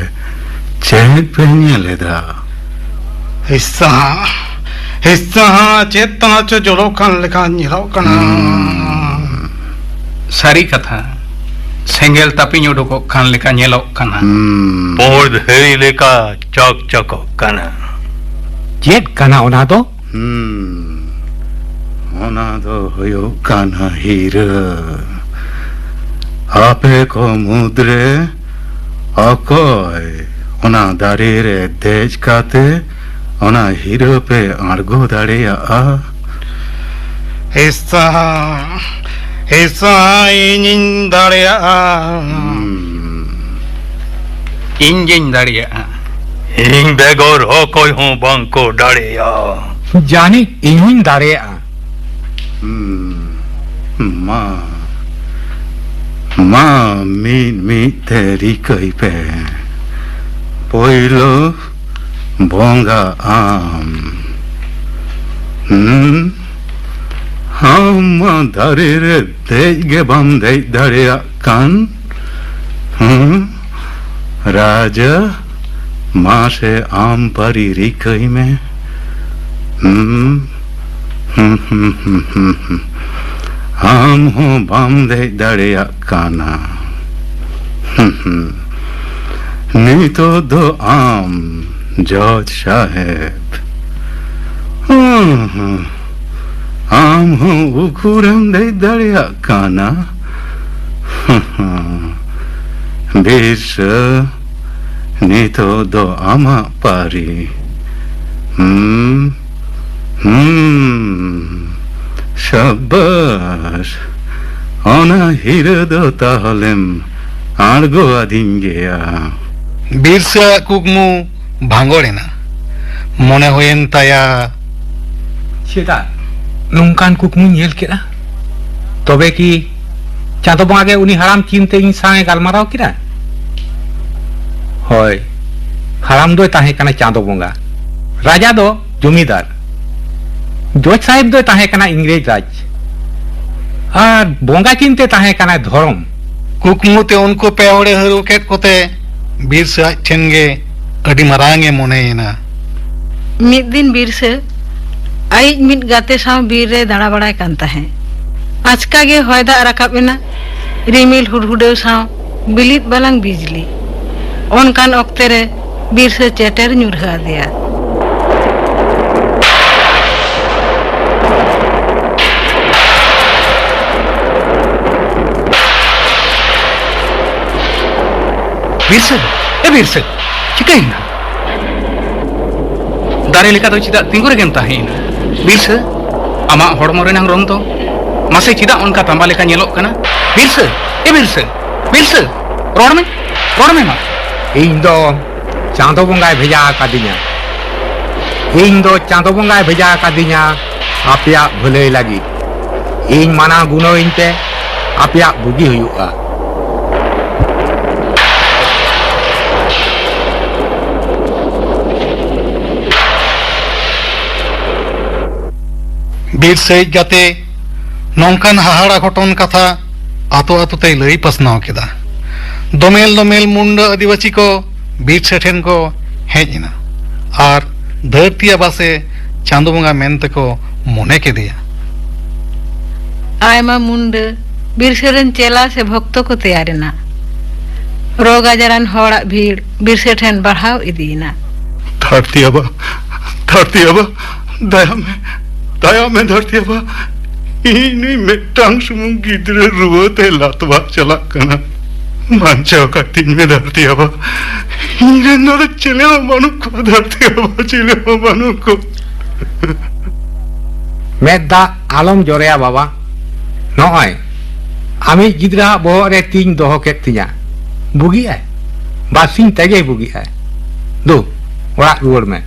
ᱪᱮᱫ ᱯᱮ ᱧᱮᱞ ᱮᱫᱟ? ᱦᱤᱥᱥᱟ ᱦᱟᱸ, ᱦᱤᱥᱥᱟ ᱦᱟᱸ, ᱪᱮᱫ ᱛᱟᱱᱟᱜ ᱪᱚ ᱡᱚᱞᱚᱜ ᱠᱟᱱ ᱞᱮᱠᱟ ᱧᱮᱞᱚᱜ ᱠᱟᱱᱟ᱾ ᱦᱩᱸ᱾ ᱥᱟᱹᱨᱤ ᱠᱟᱛᱷᱟ, ᱥᱮᱸᱜᱮᱞ ᱛᱟᱹᱯᱤᱧ ᱩᱰᱩᱠᱚᱜ ᱠᱟᱱ ᱞᱮᱠᱟ ᱧᱮᱞᱚᱜ ᱠᱟᱱᱟ᱾ ᱦᱩᱸ᱾ ᱯᱩᱸᱰ ᱫᱷᱤᱨᱤ ᱞᱮᱠᱟ ᱪᱚᱠ ᱪᱚᱠᱚᱜ ᱠᱟᱱᱟ᱾ ᱪᱮᱫ ᱠᱟᱱᱟ ᱚᱱᱟ ᱫᱚ? ᱦᱩᱸ, ᱚᱱᱟ ᱫᱚ ᱦᱩᱭᱩᱜ ᱠᱟᱱᱟ ᱦᱤᱨᱟᱹ᱾ ᱟᱯᱮ ᱠᱚ ᱢᱩᱫᱽᱨᱮ ᱚᱠᱚᱭ ᱚᱱᱟ ᱫᱟᱨᱮ ᱨᱮ ᱫᱮᱡ ᱠᱟᱛᱮ ᱚᱱᱟ ᱦᱤᱨᱟᱹ ᱯᱮ ᱟᱬᱜᱚ ᱫᱟᱲᱮᱭᱟᱜᱼᱟ? ᱦᱤᱥᱟ, ᱦᱤᱥᱟ, ᱤᱧᱤᱧ ᱫᱟᱲᱮᱭᱟᱜᱼᱟ᱾ ᱦᱩᱸ᱾ ᱤᱧ ᱜᱤᱧ ᱫᱟᱲᱮᱭᱟᱜᱼᱟ᱾ ᱤᱧ ᱵᱮᱜᱚᱨ ᱚᱠᱚᱭ ᱦᱚᱸ ᱵᱟᱝ ᱠᱚ ᱫᱟᱲᱮᱭᱟᱜᱼᱟ᱾ ᱡᱟᱹᱱᱤᱡ ᱤᱧ ᱦᱚᱸᱧ ᱫᱟᱲᱮᱭᱟᱜᱼᱟ᱾ ᱦᱩᱸ, ᱢᱟ, ᱢᱟ, ᱢᱤᱫ ᱢᱤᱫ ᱛᱮ ᱨᱤᱠᱟᱹᱭ ᱯᱮ᱾ ᱯᱳᱭᱞᱳ ᱵᱚᱸᱜᱟ ᱟᱢ᱾ ᱦᱩᱸ? ᱟᱢ ᱢᱟ ᱫᱟᱨᱮ ᱨᱮ ᱫᱮᱡ ᱜᱮ ᱵᱟᱢ ᱫᱮᱡ ᱫᱟᱲᱮᱭᱟᱜ ᱠᱟᱱ᱾ ᱦᱩᱸ? ᱨᱟᱡᱟ, ᱢᱟᱥᱮ ᱟᱢ ᱯᱟᱹᱨᱤ ᱨᱤᱠᱟᱹᱭ ᱢᱮ᱾ ᱦᱩᱸ? ᱦᱩᱸ, ᱦᱩᱸ, ᱦᱩᱸ, ᱦᱩᱸ, ᱦᱩᱸ᱾ ᱟᱢ ᱦᱚᱸ ᱵᱟᱢ ᱫᱮᱡ ᱫᱟᱲᱮᱭᱟᱜ ᱠᱟᱱᱟ᱾ ᱦᱩᱸ, ᱦᱩᱸ᱾ ᱱᱤᱛᱚᱜ ᱫᱚ ᱟᱢ, ᱡᱚᱡᱽ ᱥᱟᱦᱮᱵᱽ᱾ ᱦᱩᱸ, ᱦᱩᱸ᱾ ᱟᱢ ᱦᱚᱸ ᱩᱠᱩᱨᱮᱢ ᱫᱮᱡ ᱫᱟᱲᱮᱭᱟᱜ ᱠᱟᱱᱟ? ᱵᱤᱨᱥᱟᱹ, ᱱᱤᱛᱚᱜ ᱫᱚ ᱟᱢᱟᱜ ᱯᱟᱹᱨᱤ᱾ ᱦᱩᱸ, ᱦᱩᱸ, ᱥᱟᱵᱟᱥ᱾ ᱚᱱᱟ ᱦᱤᱨᱟᱹ ᱫᱚ ᱛᱟᱦᱞᱮᱢ ᱟᱬᱜᱚ ᱟᱹᱫᱤᱧ ᱜᱮᱭᱟ᱾ ᱵᱤᱨᱥᱟᱹᱣᱟᱜ ᱠᱩᱠᱢᱩ ᱵᱷᱟᱸᱜᱚᱲ ᱮᱱᱟ᱾ ᱢᱚᱱᱮ ᱦᱩᱭᱮᱱ ᱛᱟᱭᱟ, ᱪᱮᱫᱟᱜ ᱱᱚᱝᱠᱟᱱ ᱠᱩᱠᱢᱩᱧ ᱧᱮᱞ ᱠᱮᱫᱟ? ᱛᱚᱵᱮ ᱠᱤ ᱪᱟᱸᱫᱚ ᱵᱚᱸᱜᱟ ᱜᱮ ᱩᱱᱤ ᱦᱟᱲᱟᱢ ᱪᱤᱱᱛᱮ ᱤᱧ ᱥᱟᱶ ᱮ ᱜᱟᱞᱢᱟᱨᱟᱣ ᱠᱮᱫᱟ? ᱦᱳᱭ, ᱦᱟᱲᱟᱢ ᱫᱚᱭ ᱛᱟᱦᱮᱸ ᱠᱟᱱᱟ ᱪᱟᱸᱫᱚ ᱵᱚᱸᱜᱟ, ᱨᱟᱡᱟ ᱫᱚ ᱡᱚᱢᱤᱫᱟᱨ, ᱡᱚᱡᱽ ᱥᱟᱦᱮᱵᱽ ᱫᱚᱭ ᱛᱟᱦᱮᱸ ᱠᱟᱱᱟ ᱤᱝᱨᱮᱡᱽ ᱨᱟᱡᱽ, ᱟᱨ ᱵᱚᱸᱜᱟ ᱪᱤᱱᱛᱮ ᱛᱟᱦᱮᱸ ᱠᱟᱱᱟᱭ ᱫᱷᱚᱨᱚᱢ᱾ ᱠᱩᱠᱢᱩ ᱛᱮ ᱩᱱᱠᱩ ᱯᱮ ᱦᱚᱲᱮ ᱦᱟᱹᱨᱩ ᱠᱮᱫ ᱠᱚᱛᱮ ᱵᱤᱨᱥᱟᱹ ᱟᱡ ᱴᱷᱮᱱ ᱜᱮ ᱟᱹᱰᱤ ᱢᱟᱨᱟᱝ ᱮ ᱢᱚᱱᱮᱭᱮᱱᱟ᱾ ᱢᱤᱫ ᱫᱤᱱ ᱵᱤᱨᱥᱟᱹ ᱟᱭᱤᱡ ᱢᱤᱫ ᱜᱟᱛᱮ ᱥᱟᱶ ᱵᱤᱨ ᱨᱮ ᱫᱟᱬᱟ ᱵᱟᱲᱟᱭ ᱠᱟᱱ ᱛᱟᱦᱮᱸ᱾ ᱟᱪᱠᱟ ᱜᱮ ᱦᱚᱭ ᱫᱟᱜ ᱨᱟᱠᱟᱵ ᱮᱱᱟ, ᱨᱤᱢᱤᱞ ᱦᱩᱰᱦᱩᱰᱟᱹᱣ ᱥᱟᱶ ᱵᱤᱞᱤᱫ ᱵᱟᱞᱟᱝ ᱵᱤᱡᱽᱞᱤ᱾ ᱚᱱᱠᱟᱱ ᱚᱠᱛᱮ ᱨᱮ ᱵᱤᱨᱥᱟᱹ ᱪᱮᱴᱮᱨ ᱧᱩᱨᱦᱟᱹ ᱟᱫᱮᱭᱟ᱾ ᱵᱤᱨᱥᱟᱹ, ᱮ ᱵᱤᱨᱥᱟᱹ, ᱪᱤᱠᱟᱹᱭᱮᱱᱟ? ᱫᱟᱨᱮ ᱞᱮᱠᱟ ᱫᱚ ᱪᱮᱫᱟᱜ ᱛᱤᱸᱜᱩ ᱨᱮᱜᱮᱢ ᱛᱟᱦᱮᱸᱭᱮᱱᱟ? ᱵᱤᱨᱥᱟᱹ, ᱟᱢᱟᱜ ᱦᱚᱲᱢᱚ ᱨᱮᱱᱟᱝ ᱨᱚᱝ ᱫᱚ ᱢᱟᱥᱮ ᱪᱮᱫᱟᱜ ᱚᱱᱠᱟ ᱛᱟᱸᱵᱟ ᱞᱮᱠᱟ ᱧᱮᱞᱚᱜ ᱠᱟᱱᱟ? ᱵᱤᱨᱥᱟᱹ, ᱮ ᱵᱤᱨᱥᱟᱹ, ᱵᱤᱨᱥᱟᱹ, ᱨᱚᱲ ᱢᱮ, ᱨᱚᱲ ᱢᱮ ᱢᱟ᱾ ᱤᱧ ᱫᱚ ᱪᱟᱸᱫᱚ ᱵᱚᱸᱜᱟᱭ ᱵᱷᱮᱡᱟ ᱟᱠᱟᱫᱤᱧᱟ᱾ ᱤᱧ ᱫᱚ ᱪᱟᱸᱫᱚ ᱵᱚᱸᱜᱟᱭ ᱵᱷᱮᱡᱟ ᱟᱠᱟᱫᱤᱧᱟ ᱟᱯᱮᱭᱟᱜ ᱵᱷᱟᱹᱞᱟᱹᱭ ᱞᱟᱹᱜᱤᱫ᱾ ᱤᱧ ᱢᱟᱱᱟᱣ ᱜᱩᱱᱟᱹᱣᱤᱧ ᱯᱮ, ᱟᱯᱮᱭᱟᱜ ᱵᱩᱜᱤ ᱦᱩᱭᱩᱜᱼᱟ᱾ ᱵᱤᱨ ᱥᱟᱹᱭᱤᱡ ᱜᱟᱛᱮ ᱱᱚᱝᱠᱟᱱ ᱦᱟᱦᱟᱲᱟ ᱜᱷᱚᱴᱚᱱ ᱠᱟᱛᱷᱟ ᱟᱛᱳ ᱟᱛᱳ ᱛᱮᱭ ᱞᱟᱹᱭ ᱯᱟᱥᱱᱟᱣ ᱠᱮᱫᱟ᱾ ᱫᱚᱢᱮᱞ ᱫᱚᱢᱮᱞ ᱢᱩᱱᱰᱟᱹ ᱟᱹᱫᱤᱵᱟᱹᱥᱤ ᱠᱚ ᱵᱤᱨᱥᱟᱹ ᱴᱷᱮᱱ ᱠᱚ ᱦᱮᱡ ᱮᱱᱟ ᱟᱨ ᱫᱷᱟᱹᱨᱛᱤ ᱟᱵᱟ ᱥᱮ ᱪᱟᱸᱫᱚ ᱵᱚᱸᱜᱟ ᱢᱮᱱᱛᱮ ᱠᱚ ᱢᱚᱱᱮ ᱠᱮᱫᱮᱭᱟ᱾ ᱟᱭᱢᱟ ᱢᱩᱱᱰᱟᱹ ᱵᱤᱨᱥᱟᱹ ᱨᱮᱱ ᱪᱮᱞᱟ ᱥᱮ ᱵᱷᱚᱠᱛᱚ ᱠᱚ ᱛᱮᱭᱟᱨ ᱮᱱᱟ᱾ ᱨᱳᱜᱽ ᱟᱡᱟᱨᱟᱱ ᱦᱚᱲᱟᱜ ᱵᱷᱤᱲ ᱵᱤᱨᱥᱟᱹ ᱴᱷᱮᱱ ᱵᱟᱲᱦᱟᱣ ᱤᱫᱤᱭᱮᱱᱟ᱾ ᱫᱷᱟᱹᱨᱛᱤ ᱟᱵᱟ, ᱫᱷᱟᱹᱨᱛᱤ ᱟᱵᱟ, ᱫᱟᱭᱟ ᱢᱮ, ᱫᱟᱭᱟ ᱢᱮ ᱫᱷᱟᱹᱨᱛᱤ ᱟᱵᱟ᱾ ᱤᱧ ᱱᱩᱭ ᱢᱤᱫᱴᱟᱝ ᱥᱩᱢᱩᱝ ᱜᱤᱫᱽᱨᱟᱹ ᱨᱩᱣᱟᱹ ᱛᱮ ᱞᱟᱛᱣᱟᱜ ᱪᱟᱞᱟᱜ ᱠᱟᱱᱟ᱾ ᱵᱟᱧᱪᱟᱣ ᱠᱟᱹᱛᱤᱧ ᱢᱮ ᱫᱷᱟᱹᱨᱛᱤ ᱟᱵᱟ᱾ ᱤᱧ ᱨᱮᱱ ᱫᱚ ᱪᱮᱞᱮ ᱦᱚᱸ ᱵᱟᱹᱱᱩᱜ ᱠᱚᱣᱟ ᱫᱷᱟᱹᱨᱛᱤ ᱟᱵᱟ, ᱪᱮᱞᱮ ᱦᱚᱸ ᱵᱟᱹᱱᱩᱜ ᱠᱚᱣᱟ᱾ ᱢᱮᱫ ᱫᱟᱜ ᱟᱞᱚᱢ ᱡᱚᱨᱚᱭᱟ ᱵᱟᱵᱟ᱾ ᱱᱚᱜᱼᱚᱭ ᱟᱢᱤᱡ ᱜᱤᱫᱽᱨᱟᱹᱣᱟᱜ ᱵᱚᱦᱚᱜ ᱨᱮ ᱛᱤᱧ ᱫᱚᱦᱚ ᱠᱮᱫ ᱛᱤᱧᱟ᱾ ᱵᱩᱜᱤᱜᱼᱟᱭ, ᱵᱟᱨᱥᱤᱧ ᱛᱮᱜᱮᱭ ᱵᱩᱜᱤᱜᱼᱟᱭ᱾ ᱫᱩ, ᱚᱲᱟᱜ ᱨᱩᱣᱟᱹᱲ ᱢᱮ᱾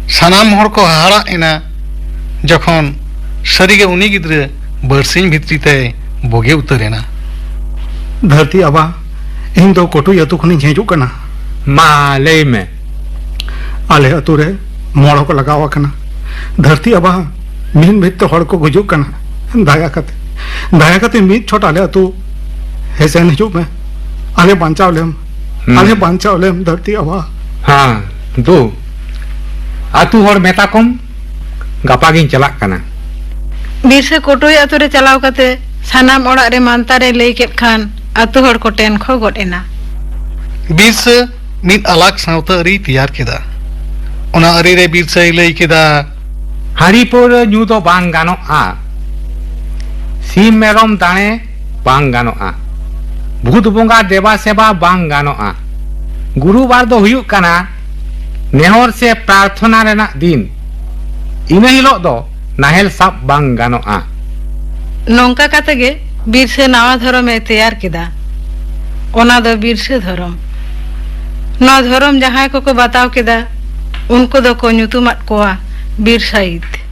ᱥᱟᱱᱟᱢ ᱦᱚᱲ ᱠᱚ ᱦᱟᱦᱟᱲᱟᱜ ᱮᱱᱟ ᱡᱚᱠᱷᱚᱱ ᱥᱟᱹᱨᱤᱜᱮ ᱩᱱᱤ ᱜᱤᱫᱽᱨᱟᱹ ᱵᱟᱨᱥᱤᱧ ᱵᱷᱤᱛᱨᱤ ᱛᱮᱭ ᱵᱩᱜᱤ ᱩᱛᱟᱹᱨ ᱮᱱᱟ᱾ ᱫᱷᱟᱹᱨᱛᱤ ᱟᱵᱟ, ᱤᱧ ᱫᱚ ᱠᱚᱴᱩᱭ ᱟᱹᱛᱩ ᱠᱷᱚᱱᱤᱧ ᱦᱤᱡᱩᱜ ᱠᱟᱱᱟ᱾ ᱢᱟ ᱞᱟᱹᱭ ᱢᱮ᱾ ᱟᱞᱮ ᱟᱹᱛᱩ ᱨᱮ ᱢᱚᱲᱚ ᱠᱚ ᱞᱟᱜᱟᱣ ᱟᱠᱟᱱᱟ᱾ ᱫᱷᱟᱹᱨᱛᱤ ᱟᱵᱟ, ᱢᱤᱫ ᱢᱤᱫ ᱛᱮ ᱦᱚᱲ ᱠᱚ ᱜᱩᱡᱩᱜ ᱠᱟᱱᱟ᱾ ᱫᱟᱭᱟ ᱠᱟᱛᱮ, ᱫᱟᱭᱟ ᱠᱟᱛᱮ ᱢᱤᱫ ᱪᱷᱚᱴ ᱟᱞᱮ ᱟᱹᱛᱩ ᱦᱮᱡ ᱥᱮᱱ ᱦᱤᱡᱩᱜ ᱢᱮ᱾ ᱟᱞᱮ ᱵᱟᱧᱪᱟᱣ ᱞᱮᱢ, ᱦᱩᱸ᱾ ᱟᱞᱮ ᱵᱟᱧᱪᱟᱣ ᱞᱮᱢ ᱫᱷᱟᱹᱨᱛᱤ ᱟᱵᱟ᱾ ᱦᱮᱸ, ᱫᱩ, ᱟᱹᱛᱩ ᱦᱚᱲ ᱢᱮᱛᱟ ᱠᱚᱢ, ᱜᱟᱯᱟ ᱜᱤᱧ ᱪᱟᱞᱟᱜ ᱠᱟᱱᱟ᱾ ᱵᱤᱨᱥᱟᱹ ᱠᱚᱴᱚᱭ ᱟᱹᱛᱩ ᱨᱮ ᱪᱟᱞᱟᱣ ᱠᱟᱛᱮ ᱥᱟᱱᱟᱢ ᱚᱲᱟᱜ ᱨᱮ ᱢᱟᱱᱛᱟᱨᱮ ᱞᱟᱹᱭ ᱠᱮᱫ ᱠᱷᱟᱱ ᱟᱹᱛᱩ ᱦᱚᱲ ᱠᱚ ᱴᱮᱱᱠᱷᱚ ᱜᱚᱫ ᱮᱱᱟ᱾ ᱵᱤᱨᱥᱟᱹ ᱢᱤᱫ ᱟᱞᱟᱜᱽ ᱥᱟᱶᱛᱟ ᱟᱹᱨᱤᱭ ᱛᱮᱭᱟᱨ ᱠᱮᱫᱟ᱾ ᱚᱱᱟ ᱟᱹᱨᱤ ᱨᱮ ᱵᱤᱨᱥᱟᱹᱭ ᱞᱟᱹᱭ ᱠᱮᱫᱟ, ᱦᱟᱺᱰᱤ ᱯᱟᱹᱣᱨᱟᱹ ᱧᱩ ᱫᱚ ᱵᱟᱝ ᱜᱟᱱᱚᱜᱼᱟ᱾ ᱥᱤᱢ ᱢᱮᱨᱚᱢ ᱫᱟᱲᱮ ᱵᱟᱝ ᱜᱟᱱᱚᱜᱼᱟ᱾ ᱵᱷᱩᱛ ᱵᱚᱸᱜᱟ ᱫᱮᱵᱟ ᱥᱮᱵᱟ ᱵᱟᱝ ᱜᱟᱱᱚᱜᱼᱟ᱾ ᱜᱩᱨᱩᱵᱟᱨ ᱫᱚ ᱦᱩᱭᱩᱜ ᱠᱟᱱᱟ ᱱᱮᱦᱚᱨ ᱥᱮ ᱯᱨᱟᱨᱛᱷᱚᱱᱟ ᱨᱮᱱᱟᱜ ᱫᱤᱱ᱾ ᱤᱱᱟᱹ ᱦᱤᱞᱳᱜ ᱫᱚ ᱱᱟᱦᱮᱞ ᱥᱟᱵ ᱵᱟᱝ ᱜᱟᱱᱚᱜᱼᱟ᱾ ᱱᱚᱝᱠᱟ ᱠᱟᱛᱮ ᱜᱮ ᱵᱤᱨᱥᱟᱹ ᱱᱟᱣᱟ ᱫᱷᱚᱨᱚᱢᱮ ᱛᱮᱭᱟᱨ ᱠᱮᱫᱟ᱾ ᱚᱱᱟ ᱫᱚ ᱵᱤᱨᱥᱟᱹ ᱫᱷᱚᱨᱚᱢ᱾ ᱱᱚᱣᱟ ᱫᱷᱚᱨᱚᱢ ᱡᱟᱦᱟᱸᱭ ᱠᱚᱠᱚ ᱵᱟᱛᱟᱣ ᱠᱮᱫᱟ, ᱩᱱᱠᱩ ᱫᱚᱠᱚ ᱧᱩᱛᱩᱢᱟᱫ ᱠᱚᱣᱟ ᱵᱤᱨᱥᱟᱭᱤᱛ᱾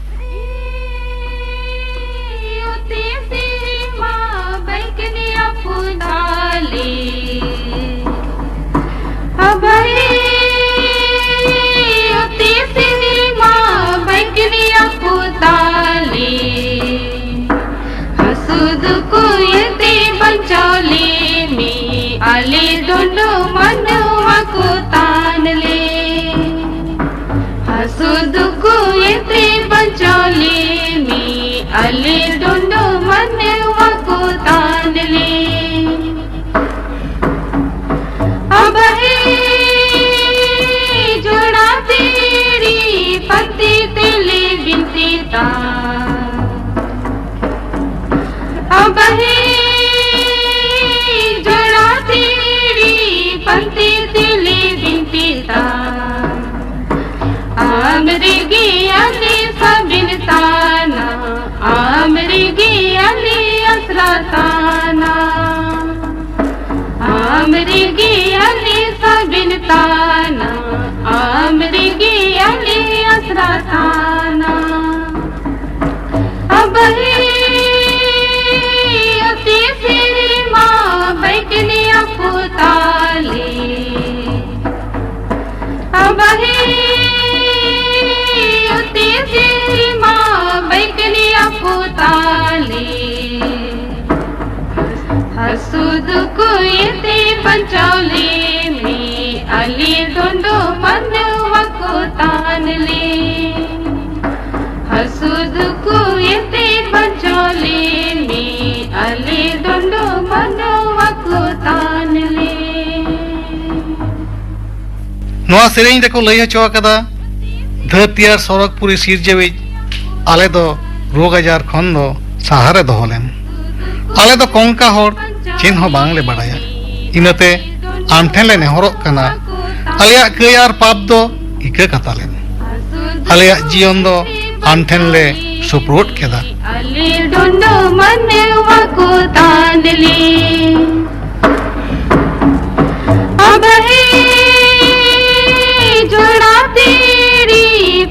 ᱟᱢᱨᱮᱜᱮ ᱟᱞᱮ ᱥᱟᱹᱵᱤᱱ ᱛᱟᱱᱟ, ᱟᱢᱨᱮᱜᱮ ᱟᱞᱮ ᱟᱥᱨᱟ ᱛᱟᱱᱟ᱾ ᱟᱵ ᱦᱮ ᱚᱛᱤ ᱥᱮᱨᱢᱟ ᱵᱟᱹᱭᱠᱱᱤᱭᱟ ᱠᱚ ᱛᱟᱞᱮ᱾ ᱟᱵ ᱦᱮ ᱚᱛᱤ ᱥᱮᱨᱢᱟ ᱵᱟᱹᱭᱠᱱᱤᱭᱟ ᱠᱚ ᱛᱟᱞᱮ᱾ ᱦᱟᱹᱥᱩ ᱫᱩᱠᱩ ᱮᱛᱮ ᱵᱟᱧᱪᱟᱣ ᱞᱮ ᱢᱮ, ᱟᱞᱮ ᱰᱚᱸᱰᱚ ᱢᱟᱱᱣᱟ ᱠᱚ ᱛᱟᱱ ᱞᱮ᱾ ᱦᱟᱹᱥᱩ ᱫᱩᱠᱩ ᱮᱛᱮ ᱵᱟᱧᱪᱟᱣ ᱞᱮ ᱢᱮ, ᱟᱞᱮ ᱰᱚᱸᱰᱚ ᱢᱟᱱᱣᱟ ᱠᱚ ᱛᱟᱱ ᱞᱮ᱾ ᱱᱚᱣᱟ ᱥᱮᱨᱮᱧ ᱨᱮᱠᱚ ᱞᱟᱹᱭ ᱦᱚᱪᱚ ᱟᱠᱟᱫᱟ, ᱫᱷᱟᱹᱨᱛᱤ ᱟᱨ ᱥᱚᱨᱚᱜᱽ ᱯᱩᱨᱤ ᱥᱤᱨᱡᱟᱹᱣᱤᱡ ᱟᱞᱮ ᱫᱚ ᱨᱳᱜᱽ ᱟᱡᱟᱨ ᱠᱷᱚᱱ ᱫᱚ ᱥᱟᱦᱟᱨᱮ ᱫᱚᱦᱚ ᱞᱮᱢ᱾ ᱟᱞᱮ ᱫᱚ ᱠᱚᱝᱠᱟ ᱦᱚᱲ ᱪᱮᱫ ᱦᱚᱸ ᱵᱟᱝᱞᱮ ᱵᱟᱲᱟᱭᱟ᱾ ᱤᱱᱟᱹᱛᱮ ᱟᱢ ᱴᱷᱮᱱ ᱞᱮ ᱱᱮᱦᱚᱨᱚᱜ ᱠᱟᱱᱟ, ᱟᱞᱮᱭᱟᱜ ᱠᱟᱹᱭ ᱟᱨ ᱯᱟᱯ ᱫᱚ ᱤᱠᱟᱹ ᱠᱟᱛᱟ ᱞᱮᱢ᱾ ᱟᱞᱮᱭᱟᱜ ᱡᱤᱭᱚᱱ ᱫᱚ ᱟᱢ ᱴᱷᱮᱱ ᱞᱮ ᱥᱩᱯᱨᱩᱫ ᱠᱮᱫᱟ᱾ ᱟᱞᱮ ᱰᱚᱸᱰᱚ ᱢᱟᱱᱮᱣᱟ ᱠᱚ ᱛᱟᱱ ᱞᱮ᱾ ᱟᱵ ᱦᱮ ᱡᱚᱲᱟ ᱛᱮᱨᱤ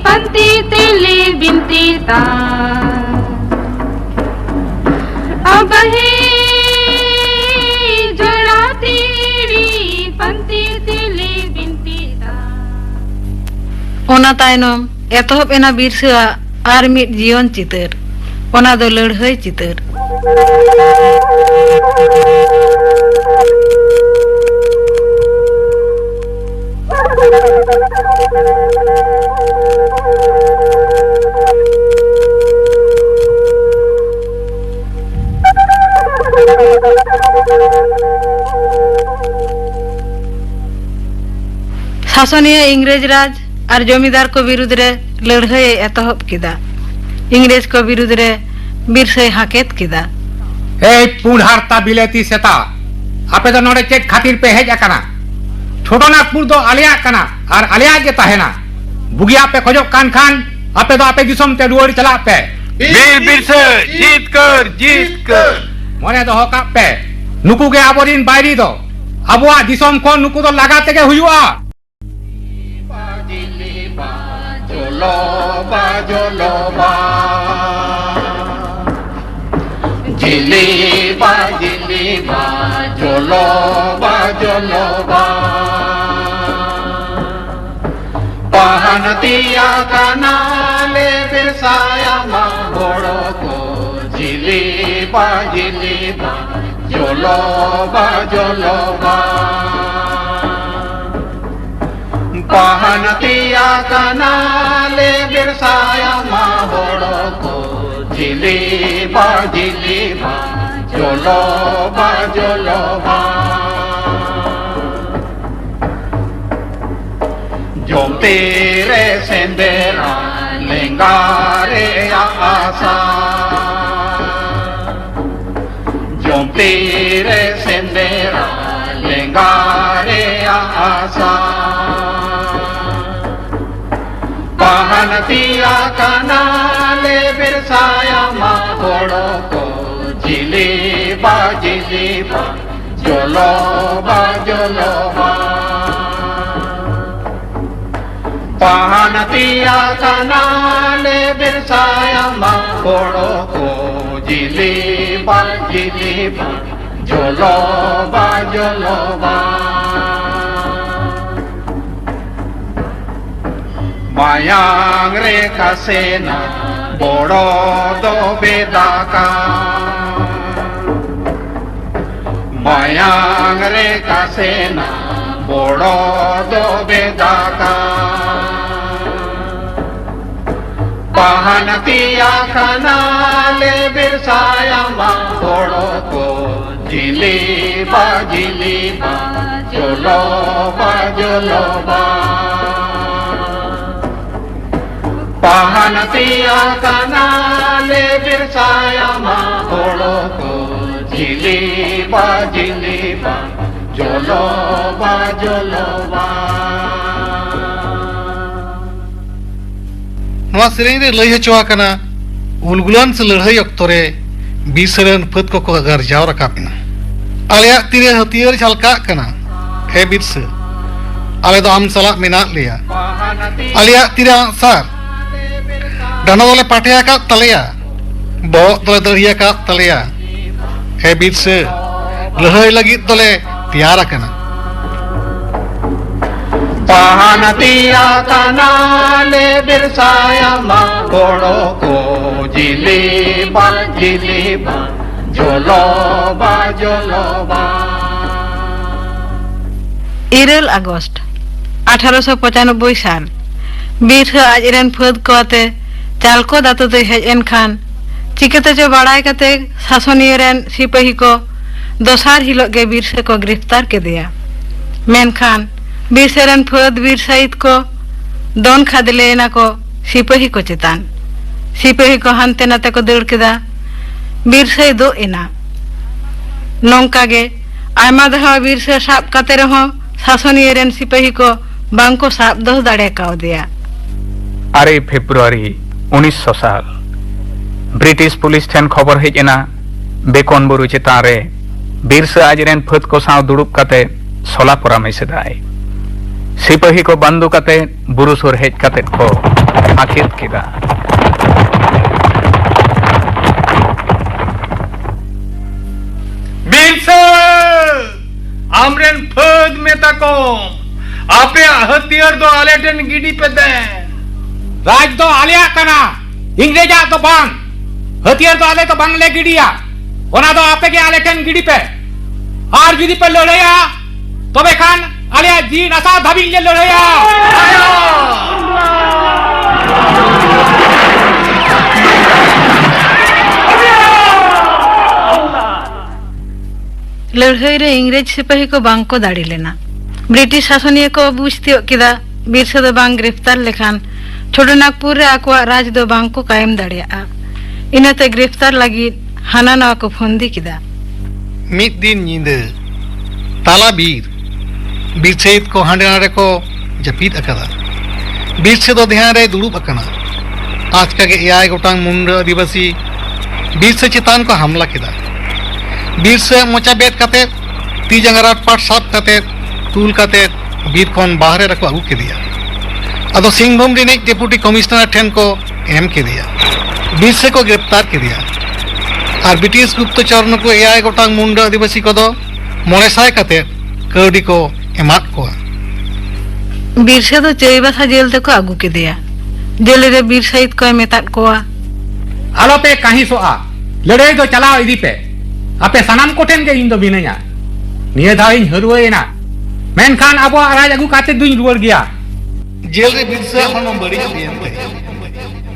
ᱯᱟᱱᱛᱮ ᱛᱮᱞᱮ ᱵᱤᱱᱛᱤ ᱛᱟ᱾ ᱟᱵ ᱦᱮ ᱡᱚᱲᱟ ᱛᱮᱨᱤ ᱯᱟᱱᱛᱮ ᱛᱮᱞᱮ ᱵᱤᱱᱛᱤ ᱛᱟ᱾ ᱚᱱᱟ ᱛᱟᱭᱱᱚᱢ ᱮᱛᱚᱦᱚᱵ ᱮᱱᱟ ᱵᱤᱨᱥᱟᱹᱣᱟᱜ ᱟᱨ ᱢᱤᱫ ᱡᱤᱭᱚᱱ ᱪᱤᱛᱟᱹᱨ, ᱚᱱᱟ ᱫᱚ ᱞᱟᱹᱲᱦᱟᱹᱭ ᱪᱤᱛᱟᱹᱨ᱾ ᱥᱟᱥᱚᱱᱤᱭᱟᱹ ᱤᱝᱨᱮᱡᱽ ᱨᱟᱡᱽ ᱟᱨ ᱡᱚᱢᱤᱫᱟᱨ ᱠᱚ ᱵᱤᱨᱩᱫᱽ ᱨᱮ ᱞᱟᱹᱲᱦᱟᱹᱭ ᱮ ᱮᱛᱚᱦᱚᱵ ᱠᱮᱫᱟ᱾ ᱤᱝᱨᱮᱡᱽ ᱠᱚ ᱵᱤᱨᱩᱫᱽ ᱨᱮ ᱵᱤᱨᱥᱟᱹᱭ ᱦᱟᱠᱮᱛ ᱠᱮᱫᱟ᱾ ᱮᱭ ᱯᱩᱸᱰ ᱦᱟᱨᱛᱟ ᱵᱤᱞᱟᱹᱛᱤ ᱥᱮᱛᱟ, ᱟᱯᱮ ᱫᱚ ᱱᱚᱰᱮ ᱪᱮᱫ ᱠᱷᱟᱹᱛᱤᱨ ᱯᱮ ᱦᱮᱡ ᱟᱠᱟᱱᱟ? ᱪᱷᱳᱴᱳ ᱱᱟᱜᱽᱯᱩᱨ ᱫᱚ ᱟᱞᱮᱭᱟᱜ ᱠᱟᱱᱟ ᱟᱨ ᱟᱞᱮᱭᱟᱜ ᱜᱮ ᱛᱟᱦᱮᱱᱟ᱾ ᱵᱩᱜᱤᱭᱟᱜ ᱯᱮ ᱠᱷᱚᱡᱚᱜ ᱠᱟᱱ ᱠᱷᱟᱱ ᱟᱯᱮ ᱫᱚ ᱟᱯᱮ ᱫᱤᱥᱚᱢ ᱛᱮ ᱨᱩᱣᱟᱹᱲ ᱪᱟᱞᱟᱜ ᱯᱮ᱾ ᱵᱤᱨ ᱵᱤᱨᱥᱟᱹ ᱡᱤᱛᱠᱟᱹᱨ ᱡᱤᱛᱠᱟᱹᱨ᱾ ᱢᱚᱱᱮ ᱫᱚᱦᱚ ᱠᱟᱜ ᱯᱮ, ᱱᱩᱠᱩ ᱜᱮ ᱟᱵᱚᱨᱤᱱ ᱵᱟᱹᱭᱨᱤ ᱫᱚ᱾ ᱟᱵᱚᱣᱟᱜ ᱫᱤᱥᱚᱢ ᱠᱷᱚᱱ ᱱᱩᱠᱩ ᱫᱚ ᱞᱟᱜᱟ ᱛᱮᱜᱮ ᱦᱩᱭᱩᱜᱼᱟ᱾ ᱡᱤᱞᱤᱵᱟ, ᱡᱚᱞᱚᱵᱟ, ᱡᱚᱞᱚᱵᱟ᱾ ᱡᱤᱞᱤᱵᱟ, ᱡᱤᱞᱤᱵᱟ, ᱡᱚᱞᱚᱵᱟ, ᱡᱚᱞᱚᱵᱟ᱾ ᱯᱟᱦᱟᱱ ᱛᱤᱭᱟ ᱠᱟᱱᱟ ᱞᱮ ᱵᱮᱨᱥᱟᱭᱟ ᱢᱟ ᱦᱚᱲ ᱠᱚ᱾ ᱡᱤᱞᱤᱵᱟ, ᱡᱤᱞᱤᱵᱟ, ᱡᱚᱞᱚᱵᱟ, ᱡᱚᱞᱚᱵᱟ᱾ ᱯᱟᱦᱟᱱ ᱛᱤᱭᱟ ᱠᱟᱱᱟ ᱞᱮ ᱵᱮᱨᱥᱟᱭᱟ ᱢᱟ ᱦᱚᱲ ᱠᱚ᱾ ᱡᱤᱞᱤᱵᱟ, ᱡᱤᱞᱤᱵᱟ, ᱡᱚᱞᱚᱵᱟ, ᱡᱚᱞᱚᱵᱟ᱾ ᱡᱚᱢᱛᱤ ᱨᱮ ᱥᱮᱸᱫᱮᱨᱟ ᱞᱮᱸᱜᱟ ᱨᱮᱭᱟᱜ ᱟᱥᱟ᱾ ᱡᱚᱢᱛᱤ ᱨᱮ ᱥᱮᱸᱫᱮᱨᱟ ᱞᱮᱸᱜᱟ ᱨᱮᱭᱟᱜ ᱟᱥᱟ᱾ ᱯᱟᱦᱟᱱ ᱛᱤᱭᱟ ᱠᱟᱱᱟ ᱞᱮ ᱵᱮᱨᱥᱟᱭᱟ ᱢᱟ ᱦᱚᱲ ᱠᱚ᱾ ᱡᱤᱞᱤᱵᱟ, ᱡᱤᱞᱤᱵᱟ, ᱡᱚᱞᱚᱵᱟ, ᱡᱚᱞᱚᱵᱟ᱾ ᱯᱟᱦᱟᱱ ᱛᱤᱭᱟ ᱠᱟᱱᱟ ᱞᱮ ᱵᱮᱨᱥᱟᱭᱟ ᱢᱟ ᱦᱚᱲ ᱠᱚ᱾ ᱡᱤᱞᱤᱵᱟ, ᱡᱤᱞᱤᱵᱟ, ᱡᱚᱞᱚᱵᱟ, ᱡᱚᱞᱚᱵᱟ᱾ ᱢᱟᱭᱟᱝ ᱨᱮ ᱠᱟᱥᱮᱱᱟ ᱵᱚᱲᱚ ᱫᱚ ᱵᱮᱫᱟᱠᱟ᱾ ᱢᱟᱭᱟᱝ ᱨᱮ ᱠᱟᱥᱮᱱᱟ ᱵᱚᱲᱚ ᱫᱚ ᱵᱮᱫᱟᱠᱟ᱾ ᱯᱟᱦᱟᱱ ᱛᱤᱭᱟ ᱠᱟᱱᱟ ᱞᱮ ᱵᱮᱨᱥᱟᱭᱟ ᱢᱟ ᱦᱚᱲ ᱠᱚ᱾ ᱡᱤᱞᱤᱵᱟ, ᱡᱤᱞᱤᱵᱟ, ᱡᱚᱞᱚᱵᱟ, ᱡᱚᱞᱚᱵᱟ᱾ ᱯᱟᱦᱟᱱ ᱛᱤᱭᱟ ᱠᱟᱱᱟ ᱞᱮ ᱵᱮᱨᱥᱟᱭᱟ ᱢᱟ ᱦᱚᱲ ᱠᱚ᱾ ᱡᱤᱞᱤᱵᱟ, ᱡᱤᱞᱤᱵᱟ, ᱡᱚᱞᱚᱵᱟ, ᱡᱚᱞᱚᱵᱟ᱾ ᱱᱚᱣᱟ ᱥᱮᱨᱮᱧ ᱨᱮ ᱞᱟᱹᱭ ᱦᱚᱪᱚ ᱟᱠᱟᱱᱟ, ᱩᱞᱜᱩᱞᱟᱱ ᱥᱮ ᱞᱟᱹᱲᱦᱟᱹᱭ ᱚᱠᱛᱚ ᱨᱮ ᱵᱤᱨ ᱥᱮᱫ ᱨᱮᱱ ᱯᱷᱟᱹᱫ ᱠᱚᱠᱚ ᱜᱟᱨᱡᱟᱣ ᱨᱟᱠᱟᱵ ᱮᱱᱟ᱾ ᱟᱞᱮᱭᱟᱜ ᱛᱤᱨᱮ ᱦᱟᱹᱛᱭᱟᱹᱨ ᱡᱷᱟᱞᱠᱟᱜ ᱠᱟᱱᱟ᱾ ᱦᱮ ᱵᱤᱨᱥᱟᱹ, ᱟᱞᱮ ᱫᱚ ᱟᱢ ᱥᱟᱞᱟᱜ ᱢᱮᱱᱟᱜ ᱞᱮᱭᱟ᱾ ᱟᱞᱮᱭᱟᱜ ᱛᱤᱨᱮ ᱟᱜᱼᱥᱟᱨ, ᱰᱟᱸᱰᱟ ᱫᱚᱞᱮ ᱯᱟᱴᱮ ᱟᱠᱟᱫ ᱛᱟᱞᱮᱭᱟ, ᱵᱚᱦᱚᱜ ᱫᱚᱞᱮ ᱫᱟᱹᱲᱦᱤ ᱟᱠᱟᱫ ᱛᱟᱞᱮᱭᱟ᱾ ᱦᱮ ᱵᱤᱨᱥᱟᱹ, ᱞᱟᱹᱲᱦᱟᱹᱭ ᱞᱟᱹᱜᱤᱫ ᱫᱚᱞᱮ ᱛᱮᱭᱟᱨ ᱟᱠᱟᱱᱟ᱾ ᱯᱟᱦᱟᱱ ᱛᱮᱭᱟ ᱠᱟᱱᱟᱞᱮ ᱵᱤᱨᱥᱟᱭᱟ ᱢᱟ, ᱜᱚᱲᱚ ᱠᱚ ᱡᱤᱞᱤ ᱵᱟ, ᱡᱤᱞᱤ ᱵᱟ, ᱡᱚᱞᱚ ᱵᱟ, ᱡᱚᱞᱚ ᱵᱟ᱾ ᱤᱨᱟᱹᱞ ᱟᱜᱚᱥᱴ ᱟᱴᱷᱟᱨᱚᱥᱚ ᱯᱚᱸᱪᱟᱱᱚᱵᱵᱳᱭ ᱥᱟᱞ, ᱵᱤᱨᱥᱟᱹ ᱟᱡ ᱨᱮᱱ ᱯᱷᱟᱹᱫ ᱠᱚ ᱟᱛᱮ ᱪᱟᱞᱠᱚᱫ ᱟᱛᱳ ᱛᱮᱭ ᱦᱮᱡ ᱮᱱ ᱠᱷᱟᱱ, ᱪᱤᱠᱟᱹᱛᱮ ᱪᱚ ᱵᱟᱲᱟᱭ ᱠᱟᱛᱮ ᱥᱟᱥᱚᱱᱤᱭᱟᱹ ᱨᱮᱱ ᱥᱤᱯᱟᱹᱦᱤ ᱠᱚ ᱫᱚᱥᱟᱨ ᱦᱤᱞᱳᱜ ᱜᱮ ᱵᱤᱨᱥᱟᱹ ᱠᱚ ᱜᱨᱮᱯᱷᱛᱟᱨ ᱠᱮᱫᱮᱭᱟ᱾ ᱢᱮᱱᱠᱷᱟᱱ ᱵᱤᱨᱥᱟᱹ ᱨᱮᱱ ᱯᱷᱟᱹᱫ ᱵᱤᱨ ᱥᱟᱹᱭᱤᱫ ᱠᱚ ᱫᱚᱱ ᱠᱷᱟᱫᱽᱞᱮᱭᱮᱱᱟ ᱠᱚ ᱥᱤᱯᱟᱹᱦᱤ ᱠᱚ ᱪᱮᱛᱟᱱ᱾ ᱥᱤᱯᱟᱹᱦᱤ ᱠᱚ ᱦᱟᱱᱛᱮ ᱱᱟᱛᱮ ᱠᱚ ᱫᱟᱹᱲ ᱠᱮᱫᱟ᱾ ᱵᱤᱨᱥᱟᱹᱭ ᱫᱳᱜ ᱮᱱᱟ᱾ ᱱᱚᱝᱠᱟ ᱜᱮ ᱟᱭᱢᱟ ᱫᱷᱟᱣ ᱵᱤᱨᱥᱟᱹ ᱥᱟᱵ ᱠᱟᱛᱮ ᱨᱮᱦᱚᱸ ᱥᱟᱥᱚᱱᱤᱭᱟᱹ ᱨᱮᱱ ᱥᱤᱯᱟᱹᱦᱤ ᱠᱚ ᱵᱟᱝ ᱠᱚ ᱥᱟᱵ ᱫᱚᱦᱚ ᱫᱟᱲᱮ ᱠᱟᱣᱫᱮᱭᱟ᱾ ᱟᱨᱮ ᱯᱷᱮᱵᱽᱨᱩᱣᱟᱨᱤ ᱩᱱᱤᱥᱥᱚ ᱥᱟᱞ, ᱵᱨᱤᱴᱤᱥ ᱯᱩᱞᱤᱥ ᱴᱷᱮᱱ ᱠᱷᱚᱵᱚᱨ ᱦᱮᱡ ᱮᱱᱟ, ᱵᱮᱠᱚᱱ ᱵᱩᱨᱩ ᱪᱮᱛᱟᱱ ᱨᱮ ᱵᱤᱨᱥᱟᱹ ᱟᱡ ᱨᱮᱱ ᱯᱷᱟᱹᱫ ᱠᱚ ᱥᱟᱶ ᱫᱩᱲᱩᱵ ᱠᱟᱛᱮ ᱥᱚᱞᱟ ᱯᱚᱨᱟᱢᱮᱥ ᱮᱫᱟᱭ᱾ ᱥᱤᱯᱟᱹᱦᱤ ᱠᱚ ᱵᱟᱱᱫᱩ ᱠᱟᱛᱮ ᱵᱩᱨᱩ ᱥᱩᱨ ᱦᱮᱡ ᱠᱟᱛᱮ ᱠᱚ ᱦᱟᱹᱠᱮᱛ ᱠᱮᱫᱟ᱾ ᱵᱤᱨᱥᱟᱹ! ᱟᱢᱨᱮᱱ ᱯᱷᱟᱹᱫ ᱢᱮᱛᱟ ᱠᱚᱢ, ᱟᱯᱮᱭᱟᱜ ᱦᱟᱹᱛᱭᱟᱹᱨ ᱫᱚ ᱟᱞᱮ ᱴᱷᱮᱱ ᱜᱤᱰᱤ ᱯᱮ ᱫᱮᱱ᱾ ᱨᱟᱡᱽ ᱫᱚ ᱟᱞᱮᱭᱟᱜ ᱠᱟᱱᱟ, ᱤᱝᱨᱮᱡᱟᱜ ᱫᱚ ᱵᱟᱝ᱾ ᱦᱟᱹᱛᱭᱟᱹᱨ ᱫᱚ ᱟᱞᱮ ᱫᱚ ᱵᱟᱝᱞᱮ ᱜᱤᱰᱤᱭᱟ, ᱚᱱᱟ ᱫᱚ ᱟᱯᱮ ᱜᱮ ᱟᱞᱮ ᱴᱷᱮᱱ ᱜᱤᱰᱤ ᱯᱮ᱾ ᱟᱨ ᱡᱩᱫᱤ ᱯᱮ ᱞᱟᱹᱲᱦᱟᱹᱭᱟ, ᱛᱚᱵᱮ ᱠᱷᱟᱱ ᱟᱞᱮᱭᱟᱜ ᱡᱤᱣᱤ ᱱᱟᱥᱟᱣ ᱫᱷᱟᱹᱵᱤᱡ ᱞᱮ ᱞᱟᱹᱲᱦᱟᱹᱭᱟ᱾ ᱞᱟᱹᱲᱦᱟᱹᱭ ᱨᱮ ᱤᱝᱨᱮᱡᱽ ᱥᱤᱯᱟᱹᱦᱤ ᱠᱚ ᱵᱟᱝ ᱠᱚ ᱫᱟᱲᱮ ᱞᱮᱱᱟ᱾ ᱵᱨᱤᱴᱤᱥ ᱥᱟᱥᱚᱱᱤᱭᱟᱹ ᱠᱚ ᱵᱩᱡᱽ ᱛᱤᱭᱳᱜ ᱠᱮᱫᱟ, ᱵᱤᱨᱥᱟᱹ ᱫᱚ ᱵᱟᱝ ᱜᱨᱮᱯᱷᱛᱟᱨ ᱞᱮᱠᱷᱟᱱ ᱪᱷᱳᱴᱳᱱᱟᱜᱽᱯᱩᱨ ᱨᱮ ᱟᱠᱚᱣᱟᱜ ᱨᱟᱡᱽ ᱫᱚ ᱵᱟᱝ ᱠᱚ ᱠᱟᱭᱮᱢ ᱫᱟᱲᱮᱭᱟᱜᱼᱟ᱾ ᱤᱱᱟᱹᱛᱮ ᱜᱨᱮᱯᱷᱛᱟᱨ ᱞᱟᱹᱜᱤᱫ ᱦᱟᱱᱟ ᱱᱟᱣᱟ ᱠᱚ ᱯᱷᱚᱱᱫᱤ ᱠᱮᱫᱟ᱾ ᱢᱤᱫ ᱫᱤᱱ ᱧᱤᱫᱟᱹ ᱛᱟᱞᱟ ᱵᱤᱨ, ᱵᱤᱨ ᱥᱟᱹᱭᱤᱫ ᱠᱚ ᱦᱟᱸᱰᱮ ᱱᱟᱰᱮ ᱠᱚ ᱡᱟᱹᱯᱤᱫ ᱟᱠᱟᱫᱟ᱾ ᱵᱤᱨᱥᱟᱹ ᱫᱚ ᱫᱷᱮᱭᱟᱱ ᱨᱮᱭ ᱫᱩᱲᱩᱵ ᱟᱠᱟᱱᱟ᱾ ᱟᱪᱠᱟ ᱜᱮ ᱮᱭᱟᱭ ᱜᱚᱴᱟᱝ ᱢᱩᱱᱰᱟᱹ ᱟᱹᱫᱤᱵᱟᱹᱥᱤ ᱵᱤᱨᱥᱟᱹ ᱪᱮᱛᱟᱱ ᱠᱚ ᱦᱟᱢᱞᱟ ᱠᱮᱫᱟ᱾ ᱵᱤᱨᱥᱟᱹ ᱢᱚᱪᱟ ᱵᱮᱫ ᱠᱟᱛᱮ, ᱛᱤ ᱡᱟᱸᱜᱟ ᱨᱟᱴ ᱯᱟᱴ ᱥᱟᱵ ᱠᱟᱛᱮ, ᱛᱩᱞ ᱠᱟᱛᱮ ᱵᱤᱨ ᱠᱷᱚᱱ ᱵᱟᱦᱨᱮ ᱨᱮᱠᱚ ᱟᱹᱜᱩ ᱠᱮᱫᱮᱭᱟ᱾ ᱟᱫᱚ ᱥᱤᱝᱵᱷᱩᱢ ᱨᱤᱱᱤᱡ ᱰᱮᱯᱩᱴᱤ ᱠᱚᱢᱤᱥᱚᱱᱟᱨ ᱴᱷᱮᱱ ᱠᱚ ᱮᱢ ᱠᱮᱫᱮᱭᱟ᱾ ᱵᱤᱨᱥᱟᱹ ᱠᱚ ᱜᱨᱮᱯᱛᱟᱨ ᱠᱮᱫᱮᱭᱟ᱾ ᱟᱨ ᱵᱨᱤᱴᱤᱥ ᱜᱩᱯᱛᱚᱪᱚᱨ ᱱᱩᱠᱩ ᱮᱭᱟᱭ ᱜᱚᱴᱟᱝ ᱢᱩᱱᱰᱟᱹ ᱟᱹᱫᱤᱵᱟᱹᱥᱤ ᱠᱚᱫᱚ ᱢᱚᱬᱮ ᱥᱟᱭ ᱠᱟᱛᱮ ᱠᱟᱹᱣᱰᱤ ᱠᱚ ᱮᱢᱟᱫ ᱠᱚᱣᱟ᱾ ᱵᱤᱨᱥᱟᱹ ᱫᱚ ᱪᱟᱹᱭᱵᱟᱥᱟ ᱡᱮᱞ ᱛᱮᱠᱚ ᱟᱹᱜᱩ ᱠᱮᱫᱮᱭᱟ᱾ ᱡᱮᱞ ᱨᱮ ᱵᱤᱨ ᱥᱟᱹᱦᱤᱫ ᱠᱚᱭ ᱢᱮᱛᱟᱫ ᱠᱚᱣᱟ, ᱟᱞᱚᱯᱮ ᱠᱟᱹᱦᱤᱥᱚᱜᱼᱟ, ᱞᱟᱹᱲᱦᱟᱹᱭ ᱫᱚ ᱪᱟᱞᱟᱣ ᱤᱫᱤ ᱯᱮ᱾ ᱟᱯᱮ ᱥᱟᱱᱟᱢ ᱠᱚᱴᱷᱮᱱ ᱜᱮ ᱤᱧ ᱫᱚ ᱢᱤᱱᱟᱹᱧᱟ᱾ ᱱᱤᱭᱟᱹ ᱫᱷᱟᱣ ᱤᱧ ᱦᱟᱹᱨᱣᱟᱹᱭᱮᱱᱟ, ᱢᱮᱱᱠᱷᱟᱱ ᱟᱵᱚᱣᱟᱜ ᱨᱟᱡᱽ ᱟᱹᱜᱩ ᱠᱟᱛᱮ ᱫᱩᱧ ᱨᱩᱣᱟᱹᱲ ᱜᱮᱭᱟ᱾ ᱡᱮᱞ ᱨᱮ ᱵᱤᱨᱥᱟᱹ ᱦᱚᱲᱢᱚ ᱵᱟᱹᱲᱤᱡ ᱦᱩᱭᱮᱱ ᱛᱟᱭᱟ᱾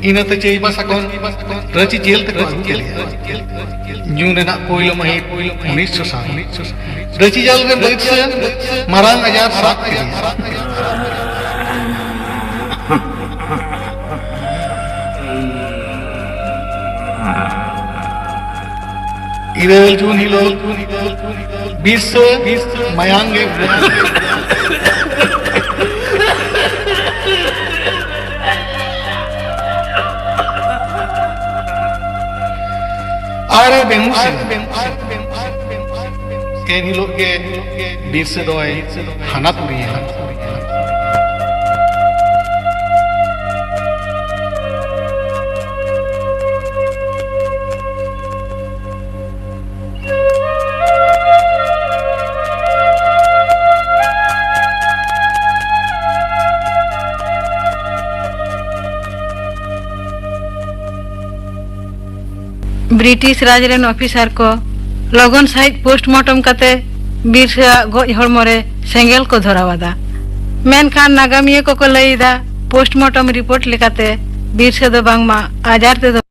ᱤᱱᱟᱹᱛᱮ ᱪᱟᱹᱭᱵᱟᱥᱟ ᱠᱷᱚᱱ ᱨᱟᱺᱪᱤ ᱡᱮᱞ ᱛᱮᱠᱚ ᱟᱹᱜᱩ ᱠᱮᱫᱮᱭᱟ᱾ ᱡᱩᱱ ᱨᱮᱱᱟᱜ ᱯᱳᱭᱞᱳ ᱢᱟᱹᱦᱤᱛ ᱩᱱᱤᱥᱥᱚ ᱥᱟᱞ ᱨᱟᱺᱪᱤ ᱡᱮᱞ ᱨᱮ ᱵᱤᱨᱥᱟᱹ ᱢᱟᱨᱟᱝ ᱟᱡᱟᱨ ᱥᱟᱵ ᱠᱮᱫᱮᱭᱟ᱾ ᱤᱨᱟᱹᱞ ᱡᱩᱱ ᱦᱤᱞᱳᱜ ᱵᱤᱨᱥᱟᱹ ᱢᱟᱭᱟᱝ ᱜᱮ ᱩᱰᱩᱠ ᱮᱱᱟ᱾ ᱟᱨ ᱮ ᱵᱮᱦᱩᱥ ᱮᱱᱟ᱾ ᱮᱱ ᱦᱤᱞᱳᱜ ᱜᱮ ᱵᱤᱨᱥᱟᱹ ᱫᱚᱭ ᱦᱟᱱᱟ ᱯᱩᱨᱤᱭᱮᱱᱟ᱾ ᱵᱨᱤᱴᱤᱥ ᱨᱟᱡᱽ ᱨᱮᱱ ᱚᱯᱷᱤᱥᱟᱨ ᱠᱚ ᱞᱚᱜᱚᱱ ᱥᱟᱹᱦᱤᱡ ᱯᱳᱥᱴᱢᱚᱨᱴᱚᱢ ᱠᱟᱛᱮ ᱵᱤᱨᱥᱟᱹ ᱟᱜ ᱜᱚᱡ ᱦᱚᱲᱢᱚ ᱨᱮ ᱥᱮᱸᱜᱮᱞ ᱠᱚ ᱫᱷᱚᱨᱟᱣ ᱟᱫᱟ᱾ ᱢᱮᱱᱠᱷᱟᱱ ᱱᱟᱜᱟᱢᱤᱭᱟᱹ ᱠᱚᱠᱚ ᱞᱟᱹᱭ ᱮᱫᱟ, ᱯᱳᱥᱴᱢᱚᱨᱴᱚᱢ ᱨᱤᱯᱳᱨᱴ ᱞᱮᱠᱟᱛᱮ ᱵᱤᱨᱥᱟᱹ ᱫᱚ ᱵᱟᱝᱢᱟ ᱟᱡᱟᱨ ᱛᱮᱫᱚ